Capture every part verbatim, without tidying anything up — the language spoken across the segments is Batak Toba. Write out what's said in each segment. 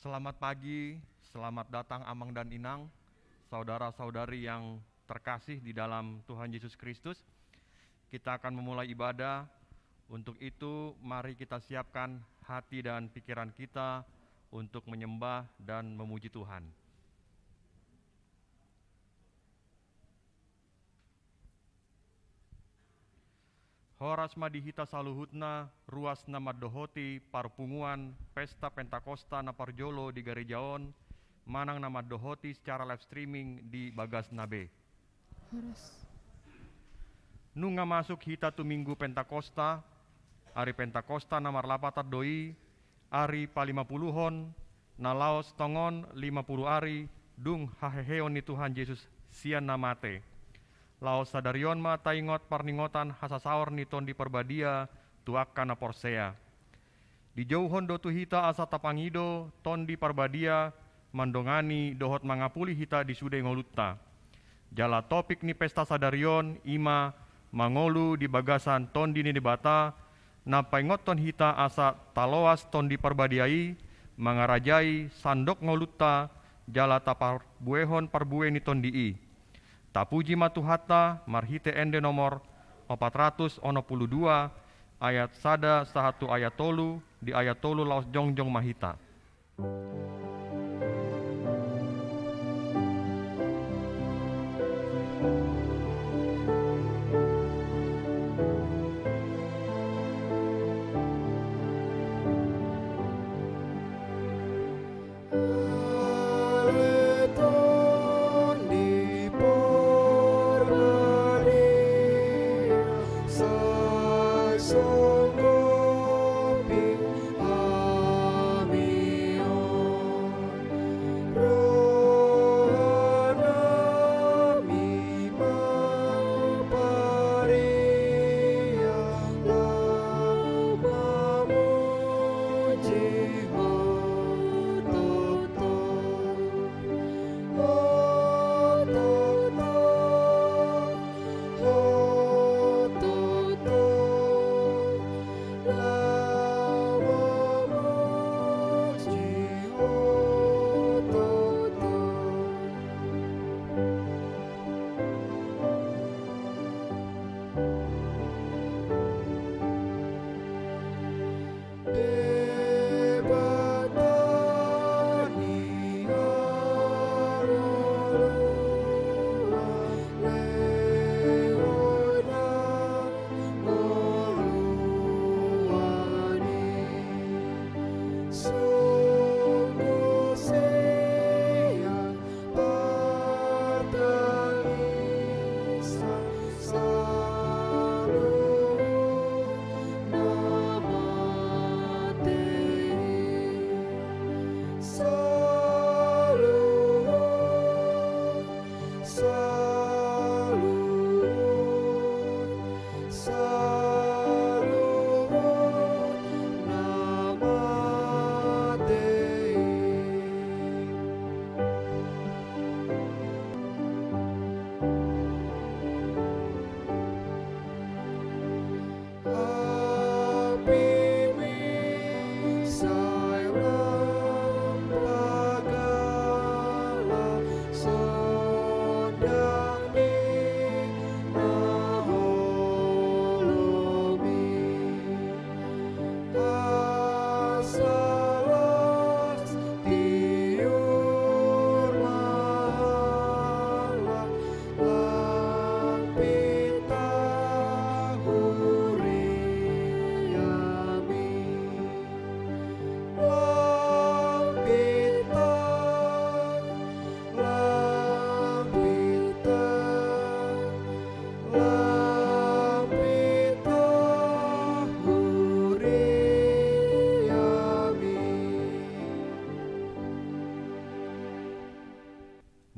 Selamat pagi, selamat datang Amang dan Inang, saudara-saudari yang terkasih di dalam Tuhan Yesus Kristus. Kita akan memulai ibadah. Untuk itu, mari kita siapkan hati dan pikiran kita untuk menyembah dan memuji Tuhan. Horas ma di hita saluhutna, ruas na mandohoti parpunguan Pesta Pentakosta na parjolo di gareja on, manang na mandohoti secara live streaming di bagasna be. Horas. Nunga masuk hita tu Minggu Pentakosta, ari Pentakosta na marlapatan do i, ari palimapuluhon, na laos tongon lima pulu ari dung haheheon ni Tuhan Jesus sian na mate. Laos sadari on ma taingot parningotan hasasaor ni Tondi Parbadia tu angka na porsea. Dijouhon do tu hita asa tapangido Tondi Parbadia mandongani dohot mangapuli hita di sude ngolunta. Jala topik ni pesta sadari on i ma mangolu di bagasan Tondi ni Debata, na paingothon hita asa taloas Tondi Parbadia i mangarajai sandok ngolunta jala taparbuehon parbue ni Tondi i. Tapuji ma Tuhanta marhite ende nomor opat ratus onom pulu dua, ayat sada sahat tu ayat tolu, di ayat tolu laos jongjong ma hita.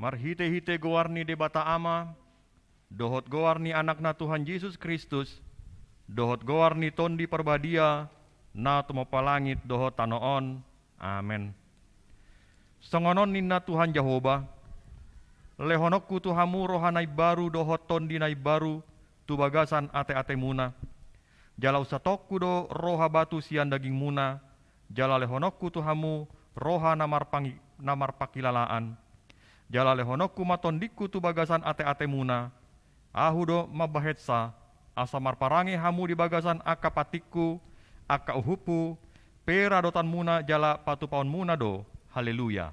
Marhite-hite goar ni Debata Ama, dohot goar ni Anakna Tuhan Jesus Kristus, dohot goar ni Tondi Parbadia, na tumompa langit dohot tano on. Amen. Songon on ninna Tuhan Jahowa: Lehononku tu hamu roha na imbaru dohot tondi na imbaru tu bagasan ate-atemuna. Jala unsatongku do roha batu sian dagingmuna, jala lehononku tu hamu roha na marpangi-, na marpangkilalaan. Jala lehononku ma tondingku tu bagasan ate-atemuna, ahu do mambahensa, asa marparange hamu di bagasan angka pantingku, angka uhumhu, pe radotanmuna jala patupaonmuna do. Haleluya.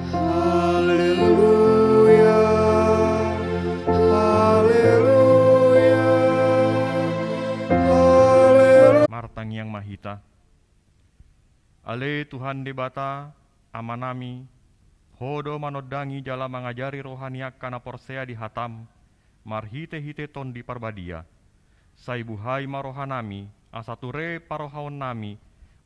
Haleluya. Haleluya. Haleluya. Martangiang ma hita. Ale Tuhan Debata, Amanami, Ho do manondangi jala mangajari roha ni angka na porsea di hataM, marhite-hite Tondi Parbadia. Sai buhai ma rohanami, asa ture parrohaonnami,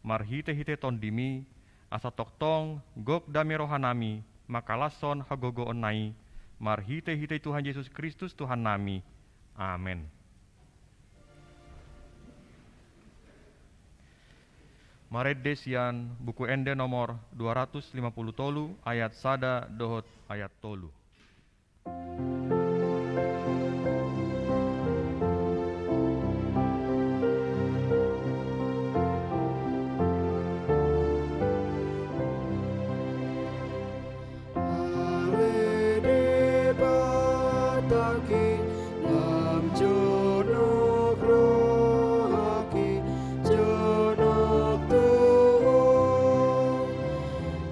marhite-hite TondiMi, asa tongtong gok dame rohanami, mangkalashon hagogoonna i, marhite-hite Tuhan Jesus Kristus Tuhannami. Amen. Marende sian Buku Ende nomor dua ratus lima puluh tolu, ayat sada dohot ayat tolu. Ale Debata, lam jonok rohangki, jonok tu Ho.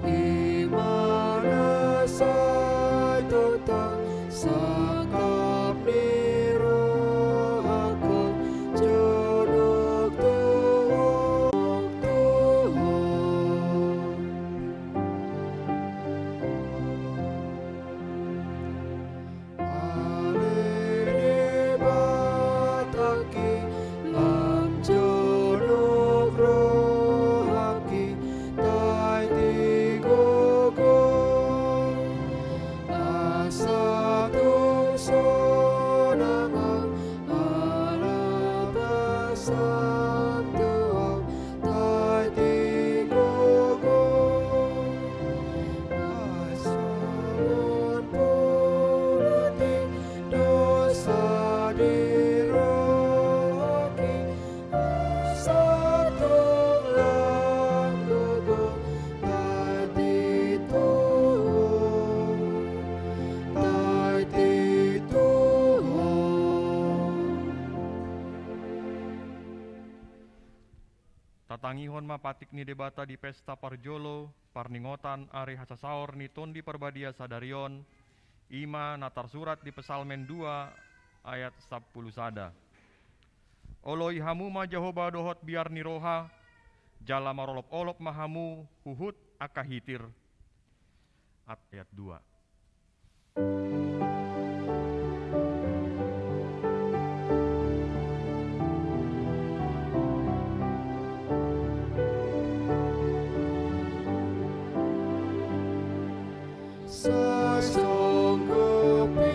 I ma na sai tongtong sangkap ni rohangku, jonok tu Ho, tu Ho. Ale Debatangki, lam jonok rohangki, taiti gogo. Asa tung sonang ahu, ala pasahat tu Ho, taiti gogo. Asa lampu na tinggo dosa di rohangki, asa tung lam gogo, taiti tu Ho, taiti tu Ho. Tatangihon ma patik ni Debata di pesta parjolo parningotan ari hasasaor ni Tondi Parbadia sadari on, i ma na tarsurat di Psalmen dua ayat sampulu sada. Oloi hamu ma Jahowa dohot biar ni roha, jala marolopolop ma hamu huhut angka hitir. At-, ayat dua. Sai songgopi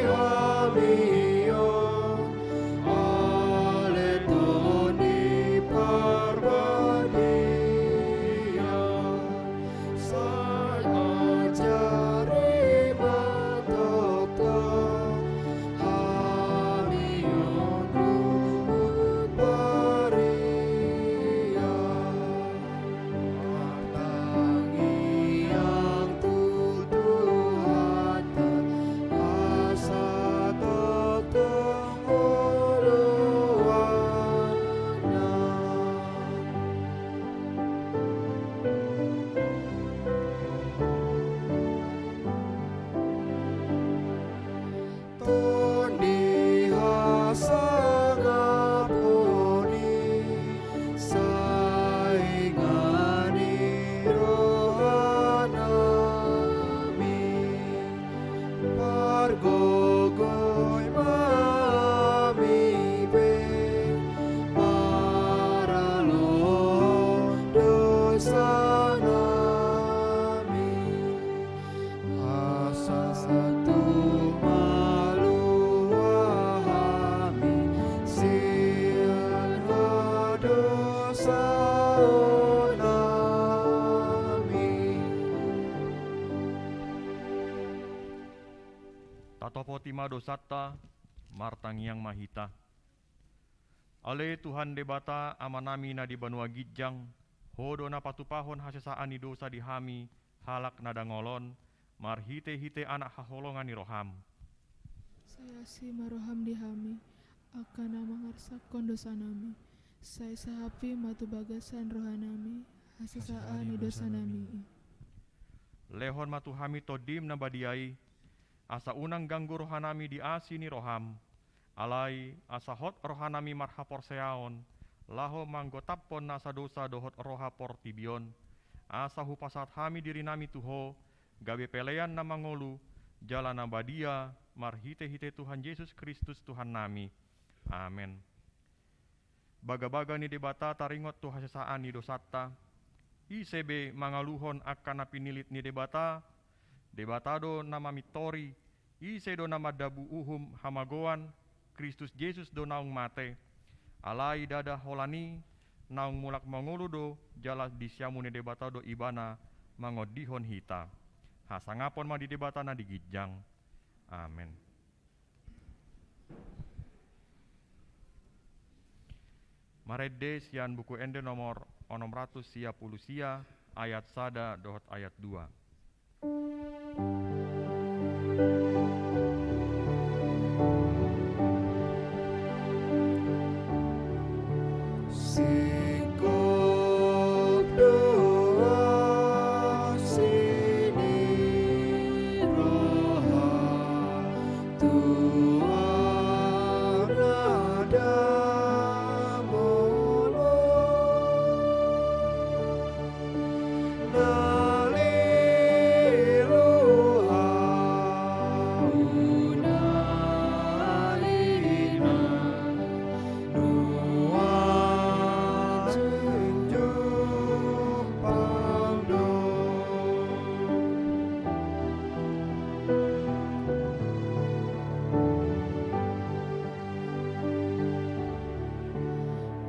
hami on, ale Tondi Parbadia. Sai ajari ma tongtong hami on huhut paria. Martangiang tu Tuhanta, asa tongtong oloanna. Tondi hasangapon i, saingan ni rohanami. Pargogoi ma hami be, maralohon dosanami. Asa tung malua hami sian hadosaonnami. Tatopoti ma dosanta, martangiang ma hita. Ale Tuhan Debata, Amanami na di banua ginjang, Ho do na patupahon hasesaan ni dosa di hami, halak na dangol on, marhite-hite Anak haholongan ni roham. Sai asi ma roham di hami, angka na mangarsakhon dosanami, sai sahapi ma tu bagasan rohanami hasesaan ni dosanami i. Lehon ma tu hami Tondim na badia i, asa unang ganggu rohanami di asi ni roham. Alai asa hot rohanami marhaporseaon, laho manggotaphon nasa dosa dohot roha portibi on, asa hupasahat hami dirinami tu Ho, gabe pelean na mangolu, jala na badia, marhite-hite Tuhan Jesus Kristus Tuhannami. Amen. Bagabaga ni Debata taringot tu hasesaan ni dosanta. Ise be mangaluhon angka na pinilit ni Debata? Debata do na mamintori. Ise do na mandabu uhum hamagoan? Kristus Jesus do naung mate. Alai ndada holan i, naung mulak mangolu do, jala di siamun ni Debata do Ibana mangondihon hita. Hasangapon ma di Debata na di ginjang. Amen. Marende sian Buku Ende nomor onom ratus sia pulu sia, ayat sada dohot ayat dua. Singkop do asi ni roha, Tuhan na damang.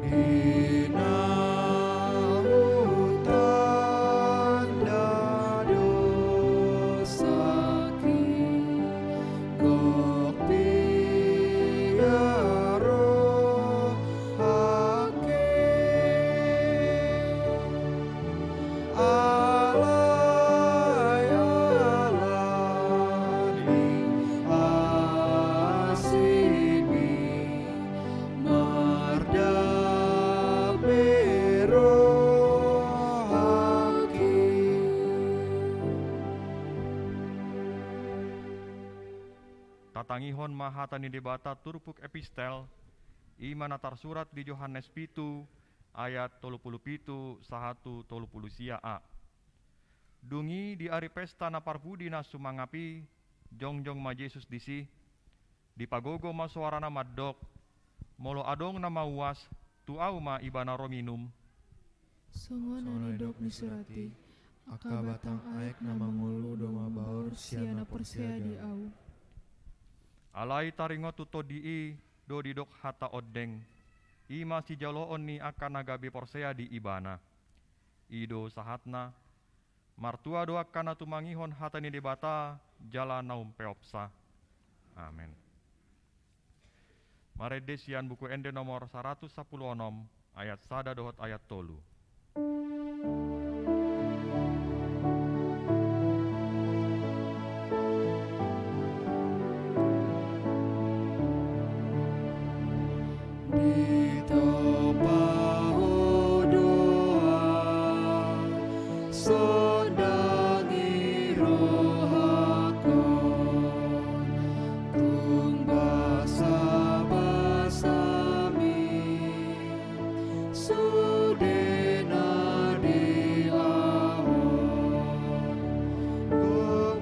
Di na hutanda dosaki, gok piga rohangki. Alai ala ni asi mi, mardame rohangki. Tatangihon ma hata ni Debata turpuk epistel, i ma na tarsurat di Johannes pitu, ayat tolu pulu pitu sahat tu tolu pulu sia a. Dung i di ari pesta na parpudi na sumangap i, jongjong ma Jesus disi, dipagogo ma soarana mandok, molo adong na mauas, tu Au ma ibana ro minum. Songon na nidok ni surat i, angka batang aek na mangolu do mabaor sian na porsea di Au. Alai taringot tu tondi i do didok hata ondeng, i ma sijaloon ni angka na gabe porsea di Ibana. I do sahatna, martua do angka na tumangihon hata ni Debata jala na umpeopsa. Amen. Marende sian Buku Ende nomor saratus sampulu onom, ayat sada dohot ayat tolu. Ditompa Ho do ahu, sondangi rohangkon, tung basabasami sude na di ahu on.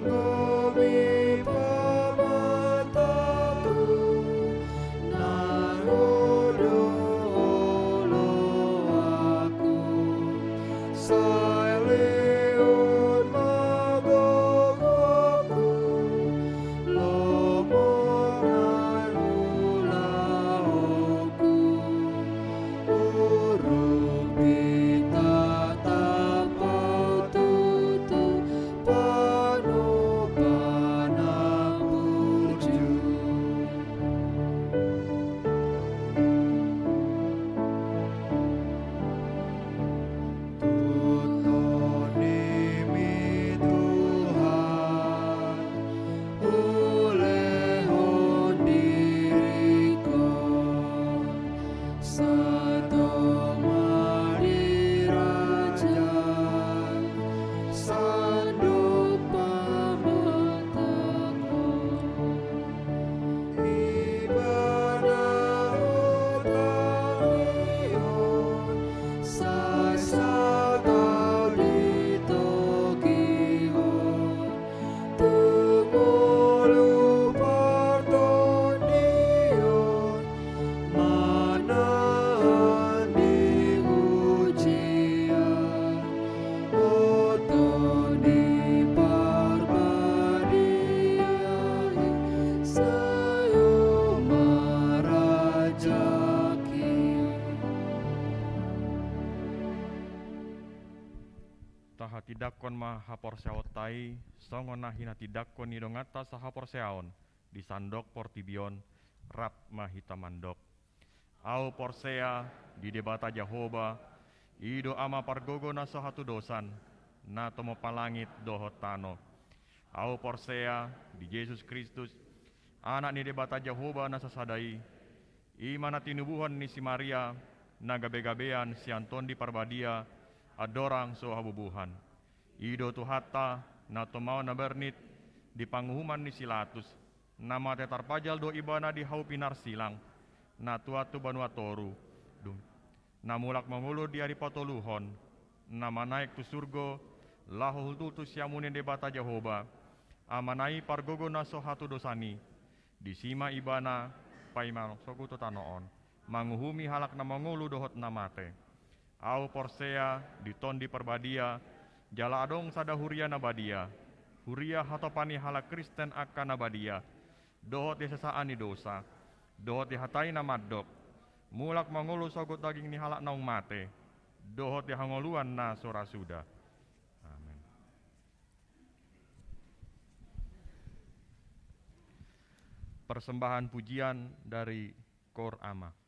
Gomgomi pamatangku, nang Ho do oloanku, sai lehon ma gogoku, lomo nang ulaonku, urupi Sato ma di raja sandok pamatangkon, Ibana hutangihon, sai satau ditogihon, tu ngolu partondion, manahan di hujia, o Tondi Parbadia i, sai Ho ma rajaki. Tahatindangkon ma haporseaonta i songon na hinatindangkon ni donganta sahaporseaon di sandok portibi on, rap ma hita mandok. Ahu porsea di Debata Jahowa, i do Ama pargogo na so hatudosan, na tumompa langit dohot tano. Ahu porsea di Jesus Kristus, Anak ni Debata Jahowa na sasada i, i ma na tinubuhon ni si Maria, na gabegabean sian Tondi Parbadia, andorang so habubuhan. I do Tuhanta, na tumaon na bernit di panguhuman ni si Latus, na mate tarpajal do Ibana di hau pinarsilang, na tuat tu banua toru, dung, na mulak mangolu di ari patoluhon, na manaek tu surgo, laho hundul tu siamun ni Debata Jahowa, Amana i pargogo na so hatudosan i. Disi ma Ibana paima sogot tu tano on, manguhumi halak na mangolu dohot na mate. Ahu porsea di Tondi Parbadia, jala adong sada huria na badia, huria hatopan ni halak Kristen angka na badia, dohot di hasesaan ni dosa, dohot di hata i na mandok, mulak mangolu sogot daging ni halak naung mate, dohot di hangoluan na so ra suda. Amen. Persembahan pujian dari Koor Ama.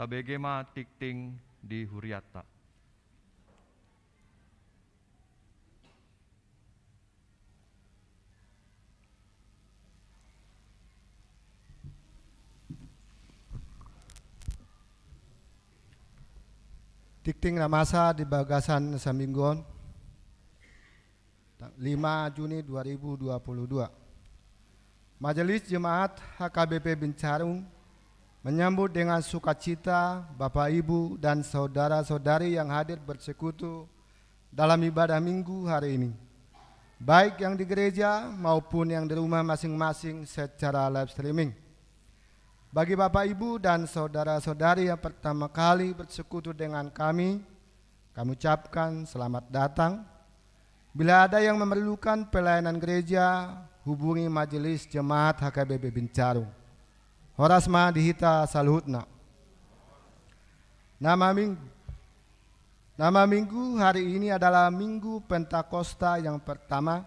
Tabege ma tingting di hurianta. Tingting na masa di bagasan saminggu on, lima Juni dua ribu dua puluh dua. Majelis Jemaat H K B P Bincarung menyambut dengan sukacita Bapak, Ibu, dan saudara-saudari yang hadir bersekutu dalam ibadah Minggu hari ini, baik yang di gereja maupun yang di rumah masing-masing secara live streaming. Bagi Bapak, Ibu, dan saudara-saudari yang pertama kali bersekutu dengan kami, kami ucapkan selamat datang. Bila ada yang memerlukan pelayanan gereja, hubungi Majelis Jemaat H K B P Bincarung. Horas ma di hita saluhutna. Nama Minggu, nama Minggu hari ini adalah Minggu Pentakosta yang pertama,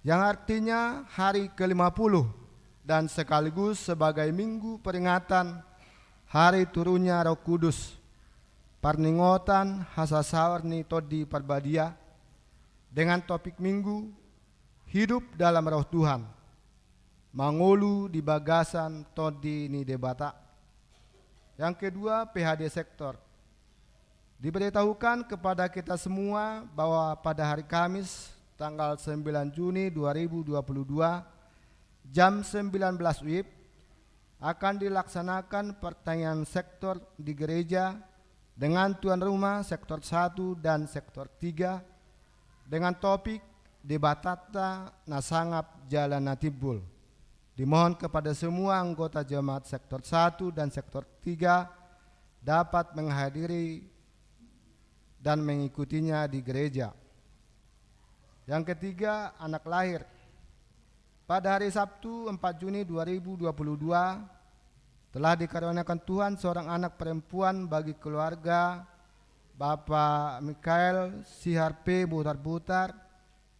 yang artinya hari kelima puluh, dan sekaligus sebagai minggu peringatan hari turunnya Roh Kudus, parningotan hasasaor ni Tondi Parbadia, dengan topik Minggu, Hidup dalam Roh Tuhan, mangolu di bagasan Tondi ni Debata. Yang kedua, P H D sektor. Diberitahukan kepada kita semua bahwa pada hari Kamis, tanggal sembilan Juni dua ribu dua puluh dua, jam sembilan belas W I B, akan dilaksanakan pertanyaan sektor di gereja dengan tuan rumah sektor satu dan sektor tiga, dengan topik Debatanta na sangap jala na timbul. Dimohon kepada semua anggota jemaat sektor satu dan sektor tiga dapat menghadiri dan mengikutinya di gereja. Yang ketiga, anak lahir. Pada hari Sabtu, empat Juni dua ribu dua puluh dua, telah dikaruniakan Tuhan seorang anak perempuan bagi keluarga Bapak Mikael Sihar P Butarbutar,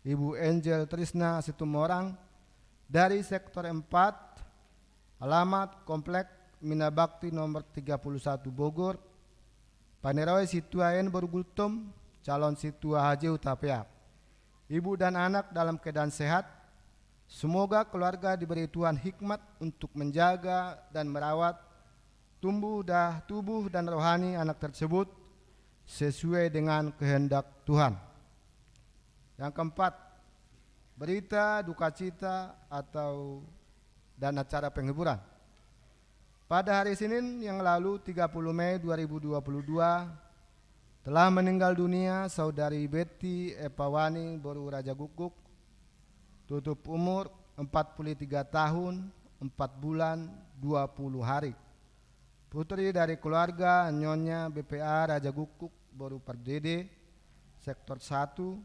Ibu Angel Trisna Situmorang, dari sektor empat, alamat Komplek Mina Bakti nomor tiga puluh satu Bogor, paneroe sintua N Boru Gultom, calon sintua H J Hutapea. Ibu dan anak dalam keadaan sehat. Semoga keluarga diberi Tuhan hikmat untuk menjaga dan merawat tumbuh da-, tubuh dan rohani anak tersebut sesuai dengan kehendak Tuhan. Yang keempat, berita duka cita atau, dan acara penghiburan. Pada hari Senin yang lalu, tiga puluh Mei dua ribu dua puluh dua, telah meninggal dunia Saudari Betty Epawani Boru Raja Gukguk, tutup umur empat puluh tiga tahun, empat bulan, dua puluh hari. Putri dari keluarga Nyonya B P A Raja Gukguk Boru Pardede, sektor satu,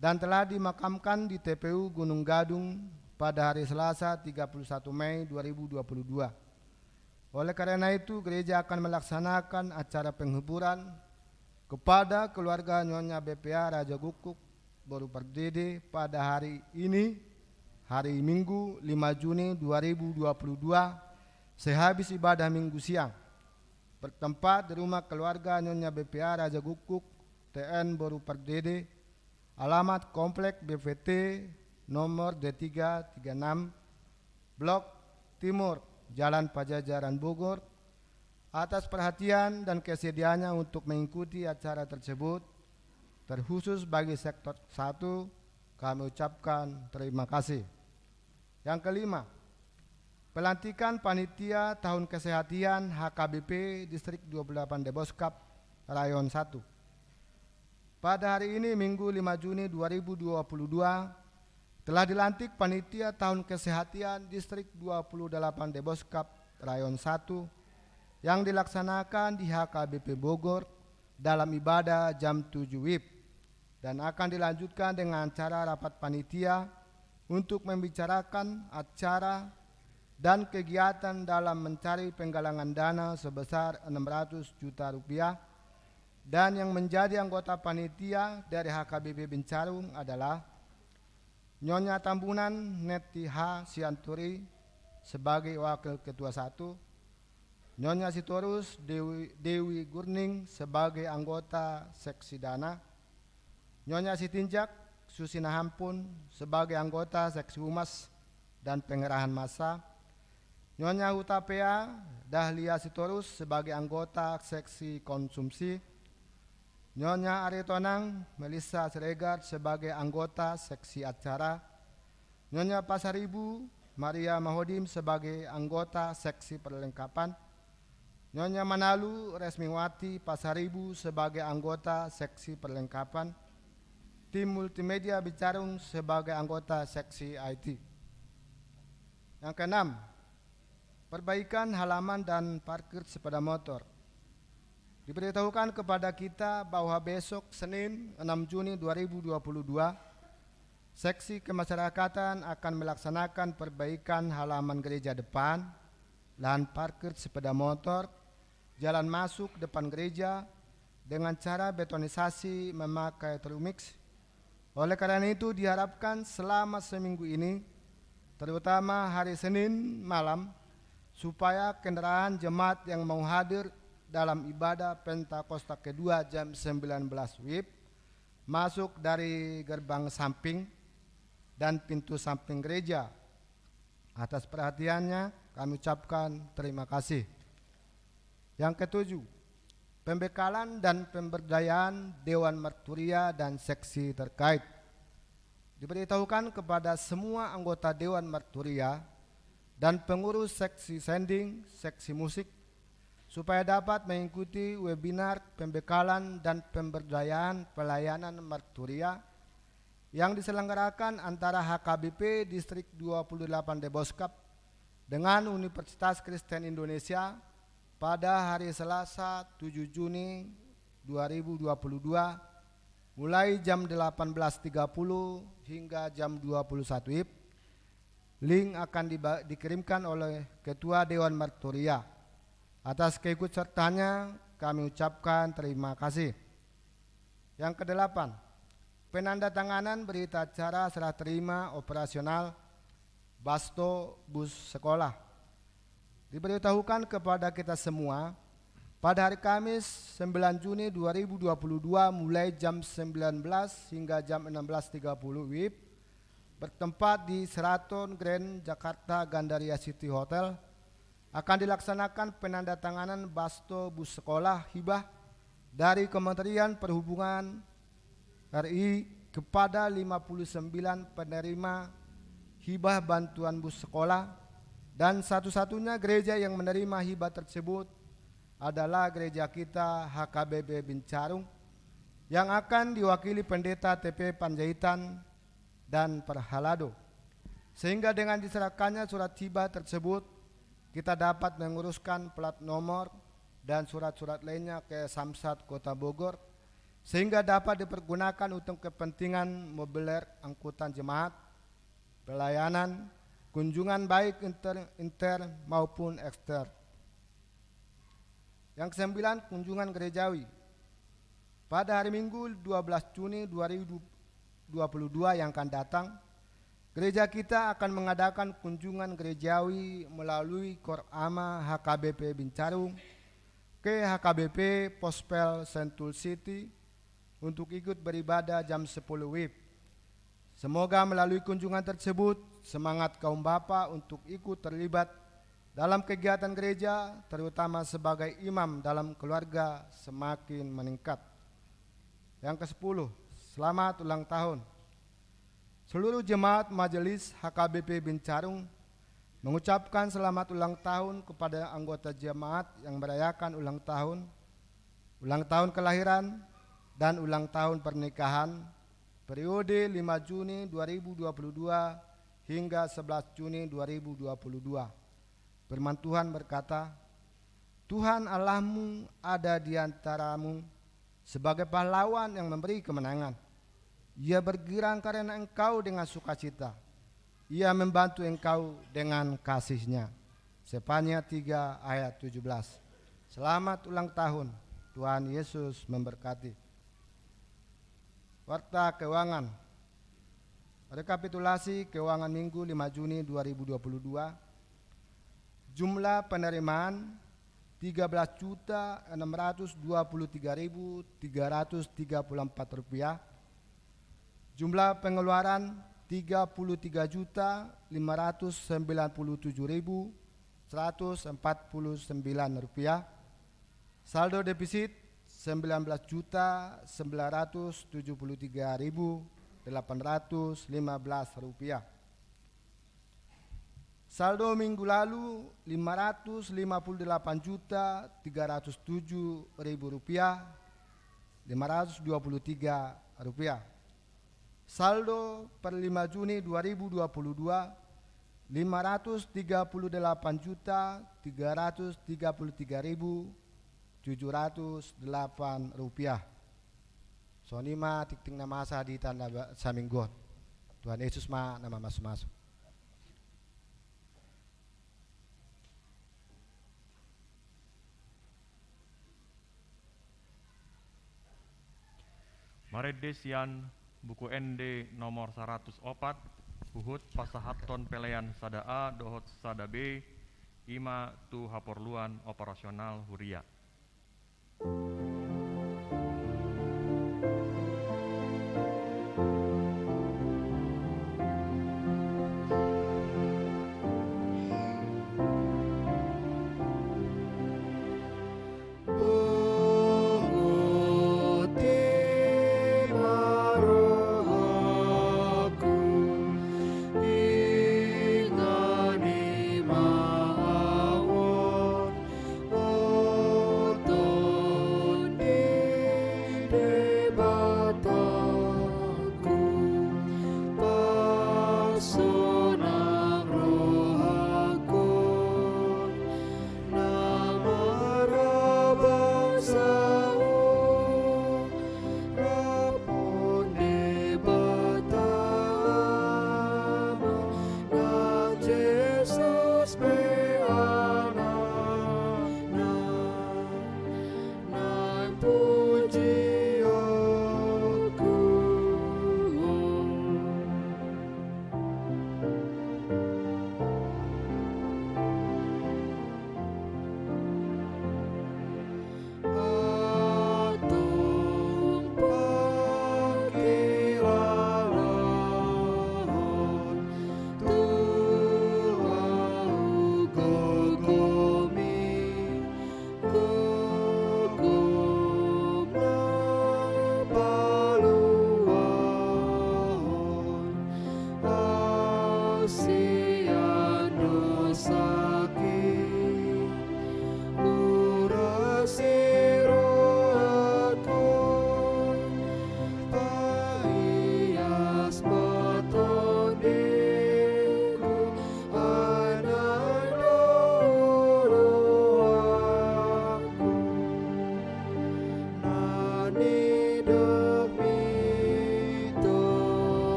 dan telah dimakamkan di T P U Gunung Gadung pada hari Selasa, tiga puluh satu Mei dua ribu dua puluh dua. Oleh karena itu, gereja akan melaksanakan acara penghiburan kepada keluarga Nyonya B P A Raja Gukguk Boru Pardede pada hari ini, hari Minggu, lima Juni dua ribu dua puluh dua, sehabis ibadah Minggu siang, bertempat di rumah keluarga Nyonya B P A Raja Gukguk T N Boru Pardede, alamat Komplek B V T nomor D tiga tiga enam, Blok Timur, Jalan Pajajaran, Bogor, atas perhatian dan kesediaannya untuk mengikuti acara tersebut, terkhusus bagi sektor satu, kami ucapkan terima kasih. Yang kelima, pelantikan panitia tahun kesehatan H K B P Distrik dua puluh delapan Deboskap, Rayon satu. Pada hari ini, Minggu, lima Juni dua ribu dua puluh dua, telah dilantik panitia tahun kesehatan Distrik dua puluh delapan Deboskap, Rayon satu, yang dilaksanakan di H K B P Bogor dalam ibadah jam tujuh W I B, dan akan dilanjutkan dengan acara rapat panitia untuk membicarakan acara dan kegiatan dalam mencari penggalangan dana sebesar enam ratus juta rupiah, dan yang menjadi anggota panitia dari H K B P Bincarung adalah Nyonya Tambunan Neti H Sianturi sebagai Wakil Ketua satu, Nyonya Sitorus Dewi, Dewi Gurning sebagai anggota seksi dana. Nyonya Sitinjak Susi Nahampun sebagai anggota seksi humas dan pengerahan massa. Nyonya Hutapea Dahlia Sitorus sebagai anggota seksi konsumsi. Nyonya Aritonang Melissa Siregar sebagai anggota seksi acara. Nyonya Pasaribu Maria Mahodim sebagai anggota seksi perlengkapan. Nyonya Manalu Resmiwati Pasaribu sebagai anggota seksi perlengkapan. Tim Multimedia Bincharung sebagai anggota seksi I T. Yang keenam, perbaikan halaman dan parkir sepeda motor. Diberitahukan kepada kita bahwa besok, Senin, enam Juni dua ribu dua puluh dua, seksi kemasyarakatan akan melaksanakan perbaikan halaman gereja depan, lahan parkir sepeda motor, jalan masuk depan gereja dengan cara betonisasi memakai Trumix. Oleh karena itu, diharapkan selama seminggu ini, terutama hari Senin malam, supaya kendaraan jemaat yang mau hadir dalam ibadah Pentakosta kedua jam sembilan belas wib masuk dari gerbang samping dan pintu samping gereja. Atas perhatiannya, kami ucapkan terima kasih. Yang ketujuh, pembekalan dan pemberdayaan Dewan Marturia dan seksi terkait. Diberitahukan kepada semua anggota Dewan Marturia dan pengurus seksi sending, seksi musik, supaya dapat mengikuti webinar pembekalan dan pemberdayaan pelayanan marturia yang diselenggarakan antara H K B P Distrik dua puluh delapan Deboskap dengan Universitas Kristen Indonesia pada hari Selasa, tujuh Juni dua ribu dua puluh dua, mulai jam delapan belas tiga puluh hingga jam dua puluh satu wib. Link akan diba-, dikirimkan oleh Ketua Dewan Marturia. Atas keikutsertaannya, kami ucapkan terima kasih. Yang kedelapan, penandatanganan berita acara serah terima operasional Basto Bus Sekolah. Diberitahukan kepada kita semua, pada hari Kamis, sembilan Juni dua ribu dua puluh dua, mulai jam sembilan belas hingga jam enam belas tiga puluh wib, bertempat di Sheraton Grand Jakarta Gandaria City Hotel, akan dilaksanakan penandatanganan Basto Bus Sekolah hibah dari Kementerian Perhubungan R I kepada lima puluh sembilan penerima hibah bantuan bus sekolah, dan satu-satunya gereja yang menerima hibah tersebut adalah gereja kita, H K B P Bincarung, yang akan diwakili Pendeta T P Panjaitan dan Perhalado. Sehingga dengan diserahkannya surat hibah tersebut, kita dapat menguruskan plat nomor dan surat-surat lainnya ke Samsat Kota Bogor, sehingga dapat dipergunakan untuk kepentingan mobiler angkutan jemaat, pelayanan, kunjungan baik inter, inter maupun ekster. Yang kesembilan, kunjungan gerejawi. Pada hari Minggu, dua belas Juni dua ribu dua puluh dua yang akan datang, gereja kita akan mengadakan kunjungan gerejawi melalui Kor Ama H K B P Bincarung ke H K B P Pospel Sentul City untuk ikut beribadah jam sepuluh wib. Semoga melalui kunjungan tersebut, semangat kaum bapa untuk ikut terlibat dalam kegiatan gereja, terutama sebagai imam dalam keluarga, semakin meningkat. Yang kesepuluh, selamat ulang tahun. Seluruh jemaat Majelis H K B P Bincarung mengucapkan selamat ulang tahun kepada anggota jemaat yang merayakan ulang tahun, ulang tahun kelahiran, dan ulang tahun pernikahan periode lima Juni dua ribu dua puluh dua hingga sebelas Juni dua ribu dua puluh dua. Firman Tuhan berkata, "Tuhan Allahmu ada di antaramu sebagai pahlawan yang memberi kemenangan. Ia bergirang karena engkau dengan sukacita. Ia membantu engkau dengan kasih-Nya." Sefanya tiga ayat tujuh belas. Selamat ulang tahun. Tuhan Yesus memberkati. Warta keuangan. Rekapitulasi keuangan Minggu lima Juni dua ribu dua puluh dua. Jumlah penerimaan tiga belas juta enam ratus dua puluh tiga ribu tiga ratus tiga puluh empat rupiah. Jumlah pengeluaran tiga puluh tiga juta lima ratus sembilan puluh tujuh ribu seratus empat puluh sembilan rupiah. Saldo defisit sembilan belas juta sembilan ratus tujuh puluh tiga ribu delapan ratus lima belas rupiah. Saldo minggu lalu lima ratus lima puluh delapan juta tiga ratus tujuh ribu rupiah lima ratus dua puluh tiga rupiah. Saldo per lima Juni dua ribu dua puluh dua, lima ratus tiga puluh delapan juta tiga ratus tiga puluh tiga ribu tujuh ratus delapan rupiah. Songon i ma tingting na masa di tanda ba-, samingguon. Tuhan Yesus ma na mamasumasu. Marende sian Buku Ende nomor saratus opat, huhut pasahathon pelean sada A dohot sada B, i ma tu haporluan operasional huria.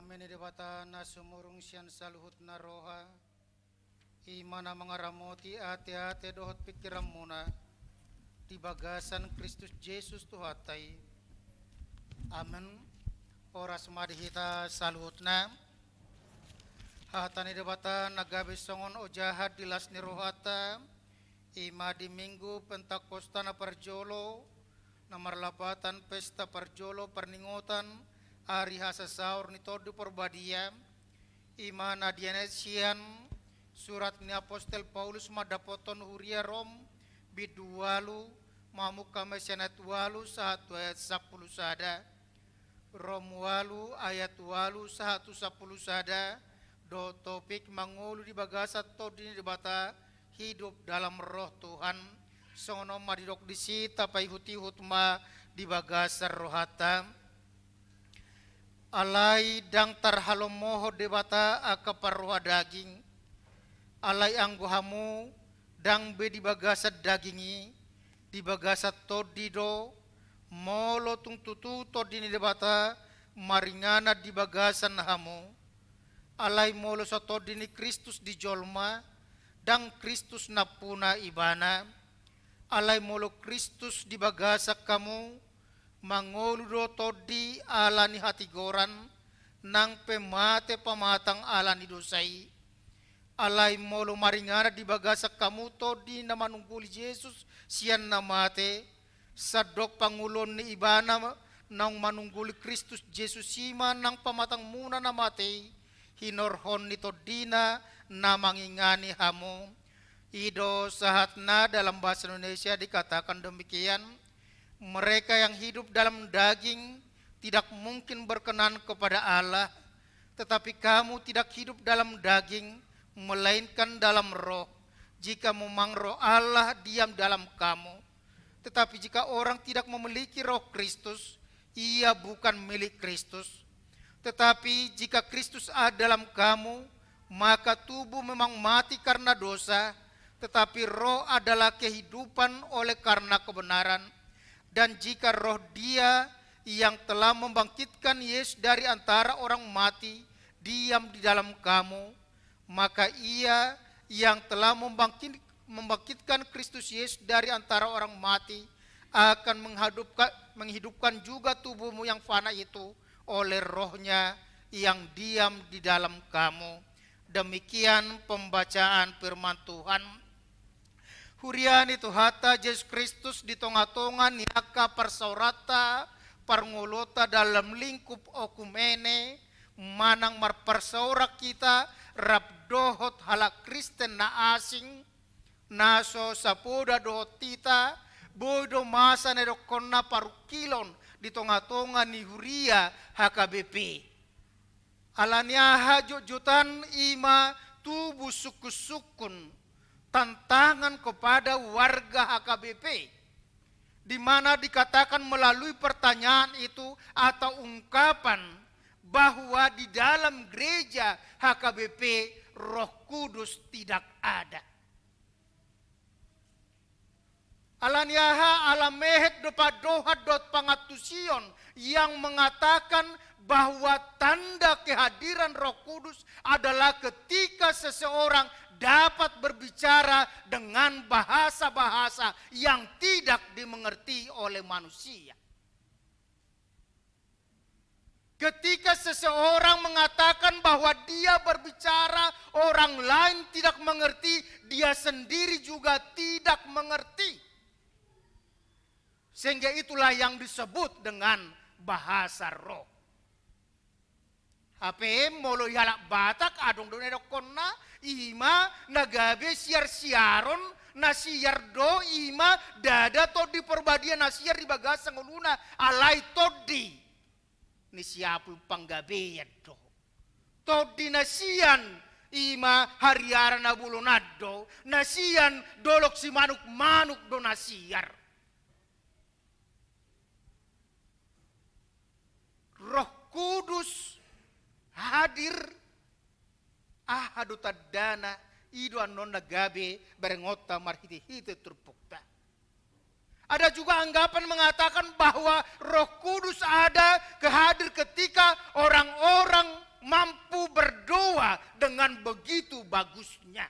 Dame ni Debata na sumurung sian saluhutna roha, i ma na mangaramoti ateate dohot pingkiranmuna di bagasan Kristus Jesus Tuhanta i. Amen. Horas ma di hita saluhutna. Hata ni Debata na gabe songon ojahan di las ni rohanta, i ma di Minggu Pentakosta na parjolo, na marlapatan pesta parjolo parningotan ari hasasaor ni Tondi Porbadia, i ma na dienet sian surat ni apostel Paulus mandapothon huria Rom, bindu ualu, mamungka ma sian ayat ualu sahat tu ayat sampulu sada. Rom ualu ayat ualu sahat tu sampulu sada, do topik mangolu di bagasan Tondi ni Debata, hidup dalam Roh Tuhan. Songon on ma didok disi, tapaihutihut ma di bagasan rohanta. Alai ndang tarhalomohon Debata angka parroha daging. Alai anggo hamu, ndang be di bagasan daging i, di bagasan Tondi do, molo tung tutu Tondi ni Debata maringanan di bagasan hamu. Alai molo so Tondi ni Kristus di jolma, ndang Kristus nampuna ibana. Alai molo Kristus di bagasan hamu, mangolu do Tondi ala ni hatigoran, nang pe mate pamatang ala ni dosa i. Alai molo maringanan di bagasan hamu Tondi na manungguli Jesus sian na mate, sandok pangoluon ni ibana naung manungguli Kristus Jesus i ma nang pamatangmuna na mate i, hinorhon ni Tondina na mangingani hamu. I do sahatna dalam bahasa Indonesia dikatakan demikian, mereka yang hidup dalam daging tidak mungkin berkenan kepada Allah, tetapi kamu tidak hidup dalam daging, melainkan dalam Roh, jika memang Roh Allah diam dalam kamu. Tetapi jika orang tidak memiliki Roh Kristus, ia bukan milik Kristus. Tetapi jika Kristus ada dalam kamu, maka tubuh memang mati karena dosa, tetapi roh adalah kehidupan oleh karena kebenaran. Dan jika Roh Dia yang telah membangkitkan Yesus dari antara orang mati diam di dalam kamu, maka Ia yang telah membangkit-, membangkitkan Kristus Yesus dari antara orang mati akan menghadupka-, menghidupkan juga tubuhmu yang fana itu oleh Roh-Nya yang diam di dalam kamu. Demikian pembacaan firman Tuhan. Huria ni Tuhanta Jesus Kristus, di tongatonga ni angka parsaoranta, parngoluonta dalam lingkup okumene, manang marparsaoran hita rap dohot halak Kristen na asing, na so sapoda dohot hita, boi do masa na didokkonna parungkilon di tongatonga ni huria H K B P. Ala ni aha jotjotan i ma tubu sungkunsungkun, tantangan kepada warga H K B P, di mana dikatakan melalui pertanyaan itu atau ungkapan bahwa di dalam gereja H K B P Roh Kudus tidak ada. Ala ni aha, ala mehet do pandohan dohot pangantusion yang mengatakan bahwa tanda kehadiran Roh Kudus adalah ketika seseorang dapat berbicara dengan bahasa-bahasa yang tidak dimengerti oleh manusia. Ketika seseorang mengatakan bahwa dia berbicara, orang lain tidak mengerti, dia sendiri juga tidak mengerti. Sehingga itulah yang disebut dengan bahasa roh. Hape molo di halak Batak adong do na didokkonna, i ma na gabe siarsiaron, na siar do i ma ndada Tondi Porbadia na siar di bagasan ngoluna, alai tondi ni siapul panggabean do. Tondi na sian i ma hariara na bolon an do, na sian dolok simanukmanuk do na siar. Roh Kudus hadir, aha do tandana? I do annon na gabe berengonta marhitehite turpukta. Ada juga anggapan mengatakan bahwa Roh Kudus ada kehadir ketika orang-orang begitu bagusnya.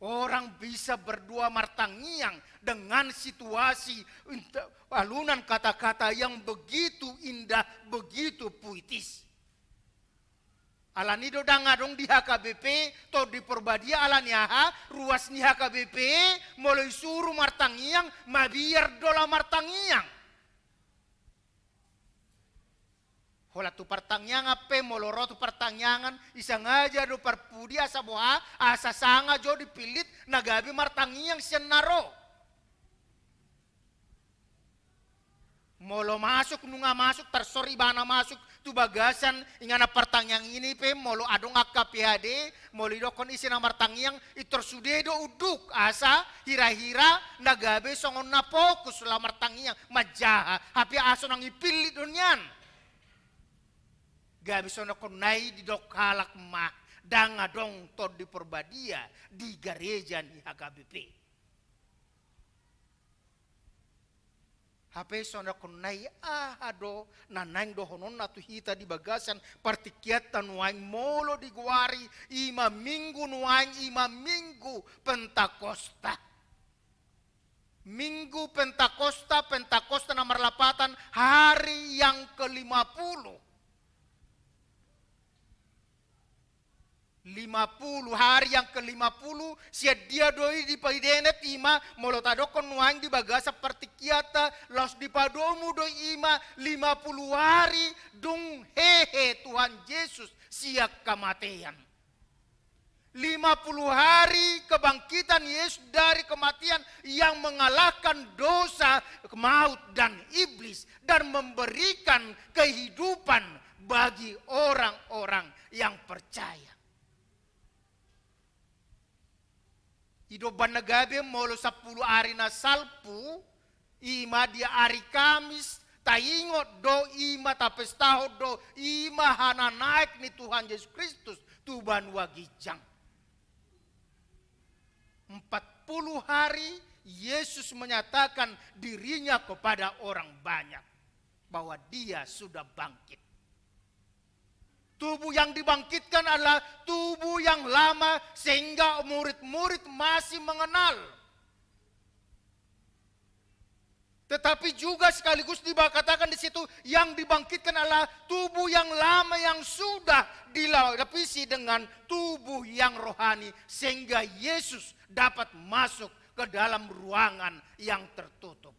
Orang bisa berdua martangiang dengan situasi alunan kata-kata yang begitu indah, begitu puitis. Alani do ndang adong di H K B P Tondi Porbadia, alani aha? Ruas ni H K B P molo isuru martangiang, mabiar do laho martangiang. Holan tu partangiangan pe, molo ro tu partangiangan, isangaja do parpudi asa boha, asa sanga jo dipillit na gabe martangiang sian na ro. Molo masuk, nunga masuk, tarsor ibana masuk tu bagasan inganan partangiangan i pe, molo adong angka P H D, molo idokkon ise na martangiang, intor sude do unduk, asa hira-hira na gabe songon na fokus laho martangiang, manjaha, hape asa unang ipillit do nian. Gabe songon na i didok halak ma, ndang adong Tondi Porbadia di gareja ni H K B P. Hape songon na i, aha do na naeng dohononna tu hita di bagasan partingkianta nuaeng molo digoari, i ma minggu nuaeng, i ma minggu Pentakosta. Minggu Pentakosta, Pentakosta na marlapatan hari yang kelima puluh. Lima puluh, hari yang kelima puluh, sian dia do i dipadenet? I ma molo tadokkon nuaeng di bagasan partingkianta, laos dipadomu do i ma lima puluh hari dung hehe Tuhan Jesus sian hamatean. Lima puluh hari kebangkitan Yesus dari kematian yang mengalahkan dosa, maut, dan iblis, dan memberikan kehidupan bagi orang-orang yang percaya. I do umbahen na gabe molo sampulu ari na salpu, i ma di ari Kamis, taingot do, i ma tapestahon do, i ma hananaek ni Tuhan Jesus Kristus tu banua ginjang. Empat puluh hari Yesus menyatakan dirinya kepada orang banyak bahwa dia sudah bangkit. Tubuh yang dibangkitkan adalah tubuh yang lama, sehingga murid-murid masih mengenal. Tetapi juga sekaligus dikatakan di situ, yang dibangkitkan adalah tubuh yang lama yang sudah dilapisi dengan tubuh yang rohani, sehingga Yesus dapat masuk ke dalam ruangan yang tertutup.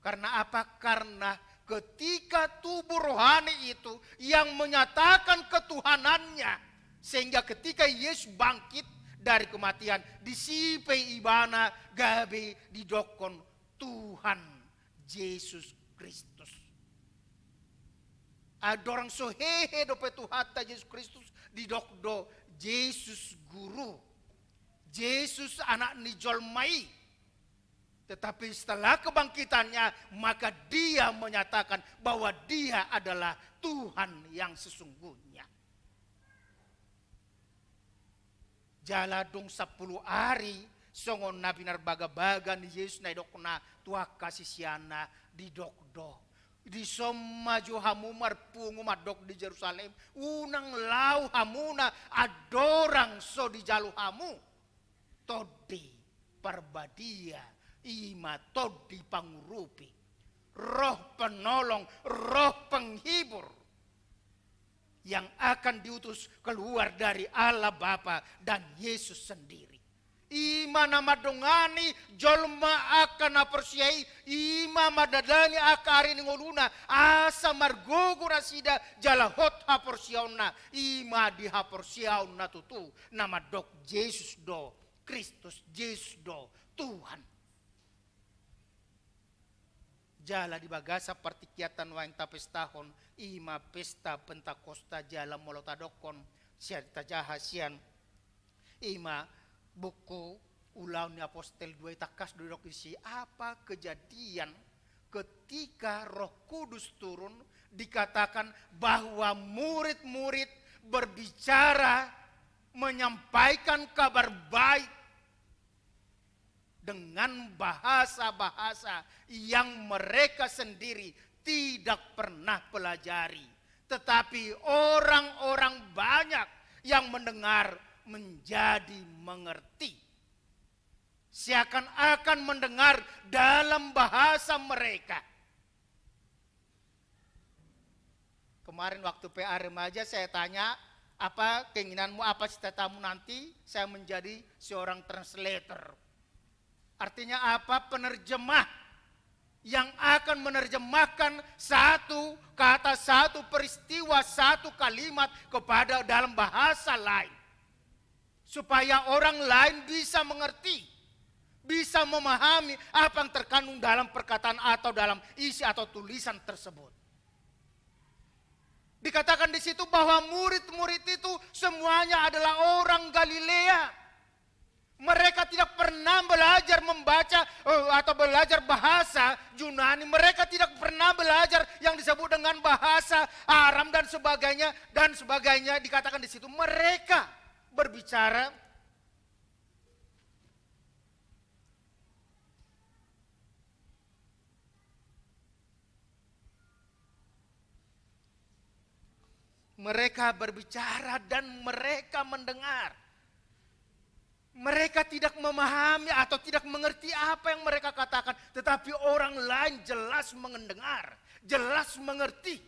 Karena apa? Karena ketika tubuh rohani itu yang menyatakan ketuhanannya, sehingga ketika Yesus bangkit dari kematian, disi pe ibana gabe didokkon Tuhan Jesus Kristus. Andorang so hehe dope Tuhanta Jesus Kristus, didok do Jesus Guru, Jesus Anak ni jolma i. Tetapi setelah kebangkitannya, maka dia menyatakan bahwa dia adalah Tuhan yang sesungguhnya. Jala dung sampulu ari, songon na binarbagabaga ni Jesus na idokkonna tu angka siseanna, didok do: Dison ma jo hamu marpungu mandok di Jerusalem, unang laho hamuna andorang so dijalo hamu Tondi Parbadia, i ma Tondi Pangurupi, Roh Penolong, Roh Penghibur yang akan diutus keluar dari Allah Bapa dan Yesus sendiri. I ma na mandongani jolma angka na porsea i, i ma mandadani angka ari ni ngoluna, asa margogo nasida jala hot haporseaonna, i ma di haporseaon na tutu, na mandok Jesus do Kristus, Jesus do Tuhan. Jala di bagasan partingkianta nuaeng tapestahon, i ma pesta Pentakosta, jala molo tadokkon sian, tajaha sian, i ma buku Ulaon ni Apostel dua i, tangkas do didok disi apa kejadian ketika Roh Kudus turun, dikatakan bahwa murid-murid berbicara, menyampaikan kabar baik dengan bahasa-bahasa yang mereka sendiri tidak pernah pelajari. Tetapi orang-orang banyak yang mendengar menjadi mengerti. Seakan-akan mendengar dalam bahasa mereka. Kemarin waktu P A remaja saya tanya, "Apa keinginanmu, apa cita-citamu nanti?" "Saya menjadi seorang translator." Artinya apa? Penerjemah yang akan menerjemahkan satu kata, satu peristiwa, satu kalimat kepada dalam bahasa lain. Supaya orang lain bisa mengerti, bisa memahami apa yang terkandung dalam perkataan atau dalam isi atau tulisan tersebut. Dikatakan di situ bahwa murid-murid itu semuanya adalah orang Galilea. Mereka tidak pernah belajar membaca, eh, atau belajar bahasa Yunani. Mereka tidak pernah belajar yang disebut dengan bahasa Aram dan sebagainya, dan sebagainya. Dikatakan di situ, mereka berbicara Mereka berbicara dan mereka mendengar. Mereka tidak memahami atau tidak mengerti apa yang mereka katakan, tetapi orang lain jelas mendengar, jelas mengerti.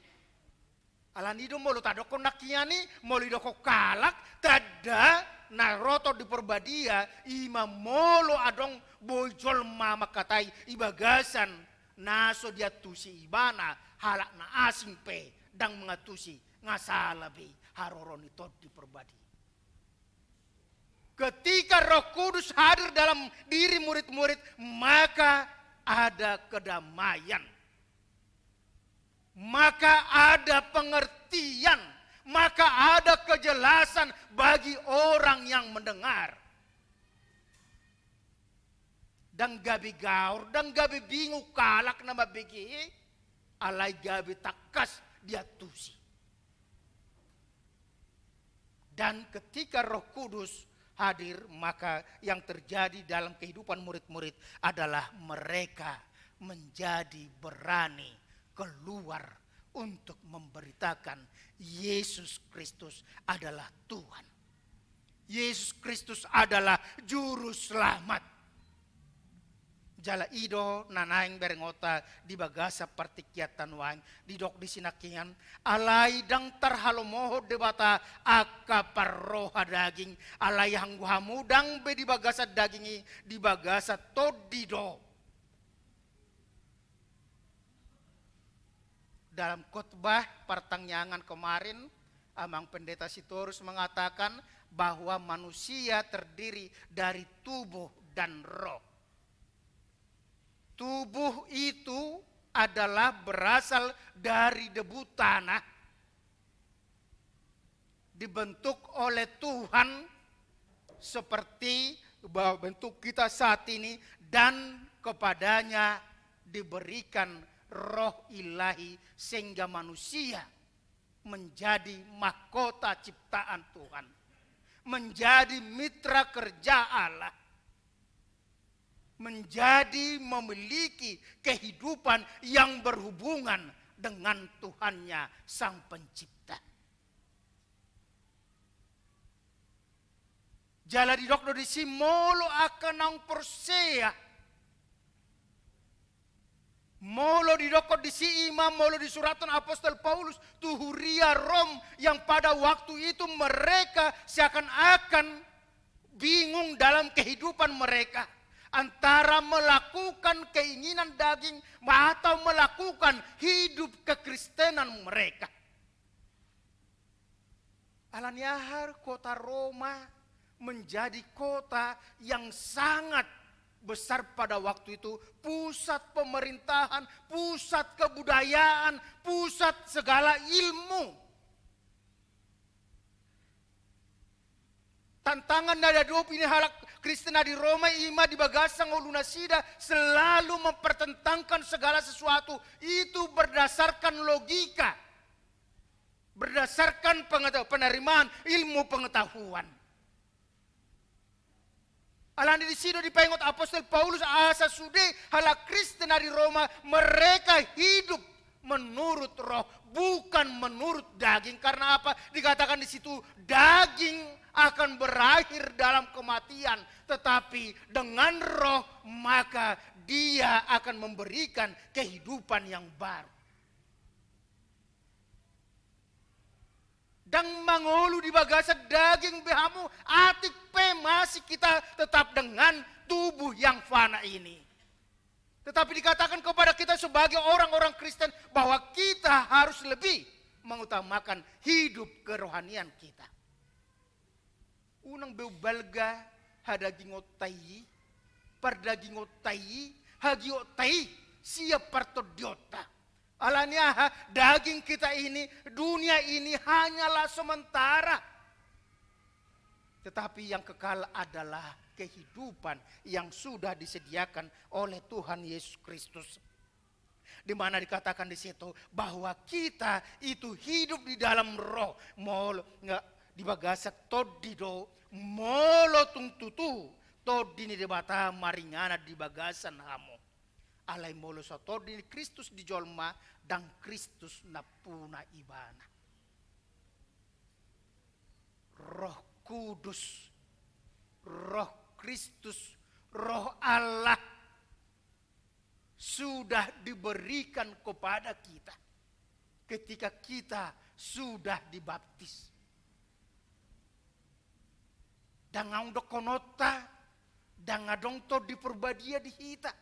Alani do molo tadokkon nangkiningan i, molo didokkon halak, tanda na ro Tondi Porbadia, ima molo adong boi jolma mangkatai di bagasan na so diantusi ibana, halak na asing pe ndang mangantusi, nga sala be haroro ni Tondi Porbadia. Ketika Roh Kudus hadir dalam diri murid-murid, maka ada kedamaian. Maka ada pengertian, maka ada kejelasan bagi orang yang mendengar. Ndang gabe gaor, ndang gabe bingung halak na mambege i, alai gabe tangkas diantusi. Dan ketika Roh Kudus hadir, maka yang terjadi dalam kehidupan murid-murid adalah mereka menjadi berani keluar untuk memberitakan Yesus Kristus adalah Tuhan. Yesus Kristus adalah Juru Selamat. Jala i do na naeng berengonta di bagasan partingkian ta nuaeng, didok disi nangkiningan, alai ndang tarhalomohon Debata angka parroha daging, alai anggo hamu ndang be di bagasan daging i, di bagasan Tondi do. Dalam khotbah partangiangan kemarin, Amang Pendeta Sitorus mengatakan bahwa manusia terdiri dari tubuh dan roh. Tubuh itu adalah berasal dari debu tanah, dibentuk oleh Tuhan seperti ba-, bentuk kita saat ini, dan kepadanya diberikan Roh Ilahi sehingga manusia menjadi mahkota ciptaan Tuhan, menjadi mitra kerja Allah, menjadi memiliki kehidupan yang berhubungan dengan Tuhannya, Sang Pencipta. Jala didok do disi molo angka naung porsea. Molo didokkon disi ima, molo disurathon apostel Paulus tu huria Rom yang pada waktu itu mereka seakan-akan bingung dalam kehidupan mereka antara melakukan keinginan daging atau melakukan hidup kekristenan mereka. Alani aha kota Roma menjadi kota yang sangat besar pada waktu itu, pusat pemerintahan, pusat kebudayaan, pusat segala ilmu. Tantangan na diadopi ni halak Kristen na di Roma ima di bagasan ngolu nasida selalu mempertentangkan segala sesuatu itu berdasarkan logika, berdasarkan pengeta-, penerimaan ilmu pengetahuan. Alani disi do dipaingot apostel Paulus asa sude halak Kristen na di Roma mereka hidup menurut roh, bukan menurut daging. Karena apa? Dikatakan di situ, daging akan berakhir dalam kematian, tetapi dengan roh, maka dia akan memberikan kehidupan yang baru. Ndang mangolu di bagasan daging be hamu, atik pe masih kita tetap dengan tubuh yang fana ini. Tetapi dikatakan kepada kita sebagai orang-orang Kristen bahwa kita harus lebih mengutamakan hidup kerohanian kita. Unang be umbalga hadagingonta i, pardagingonta i, hagiotta i, sian partondionta. Alani aha? Daging kita ini, dunia ini hanyalah sementara. Tetapi yang kekal adalah kehidupan yang sudah disediakan oleh Tuhan Yesus Kristus. Di mana dikatakan di situ bahwa kita itu hidup di dalam roh. Molo, nggak, di bagasan tondi do, molo tung tutu tondi ni Debata maringanan di bagasan hamu. Alai molo so tondi ni Kristus di jolma, ndang Kristus nampuna ibana. Roh Kudus, Roh Kristus, Roh Allah sudah diberikan kepada kita ketika kita sudah dibaptis. Ndang adong dohononta, ndang adong Tondi Parbadia di hita.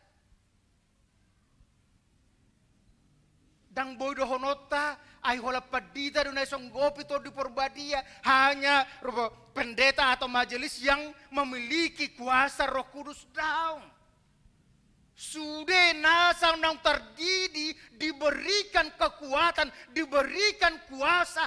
Ndang boi dohononta, ai holan pandita do na songgopi Tondi Parbadia, hanya ro-, pendeta atau majelis yang memiliki kuasa Roh Kudus, daong. Sude na naung tardidi diberikan kekuatan, diberikan kuasa.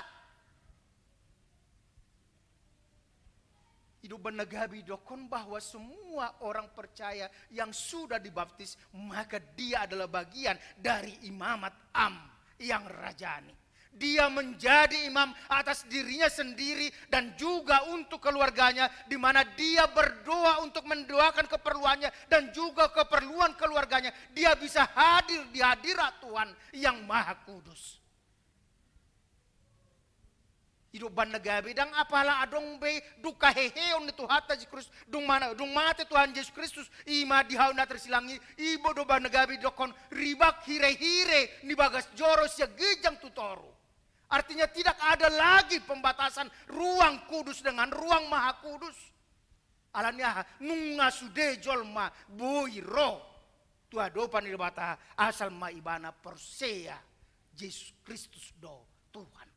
I do umbahen na gabe didokkon bahwa semua orang percaya yang sudah dibaptis, maka dia adalah bagian dari imamat Am yang rajani. Dia menjadi imam atas dirinya sendiri dan juga untuk keluarganya, di mana dia berdoa untuk mendoakan keperluannya dan juga keperluan keluarganya. Dia bisa hadir di hadirat Tuhan yang Maha Kudus. I do umbahen na gabe, ndang apala adong be dung haheheon ni Tuhanta Jesus Kristus, dung mana, dung mate Tuhan Jesus Kristus, i ma di hau na tarsilang i, i do umbahen na gabe didokkon ribak hirehire ni bagas joro sian ginjang tu toru. Artinya tidak ada lagi pembatasan ruang kudus dengan ruang maha kudus. Alani aha? Nunga sude jolma boi ro tu adopan ni Debata, asal ma ibana porsea Jesus Kristus do Tuhan.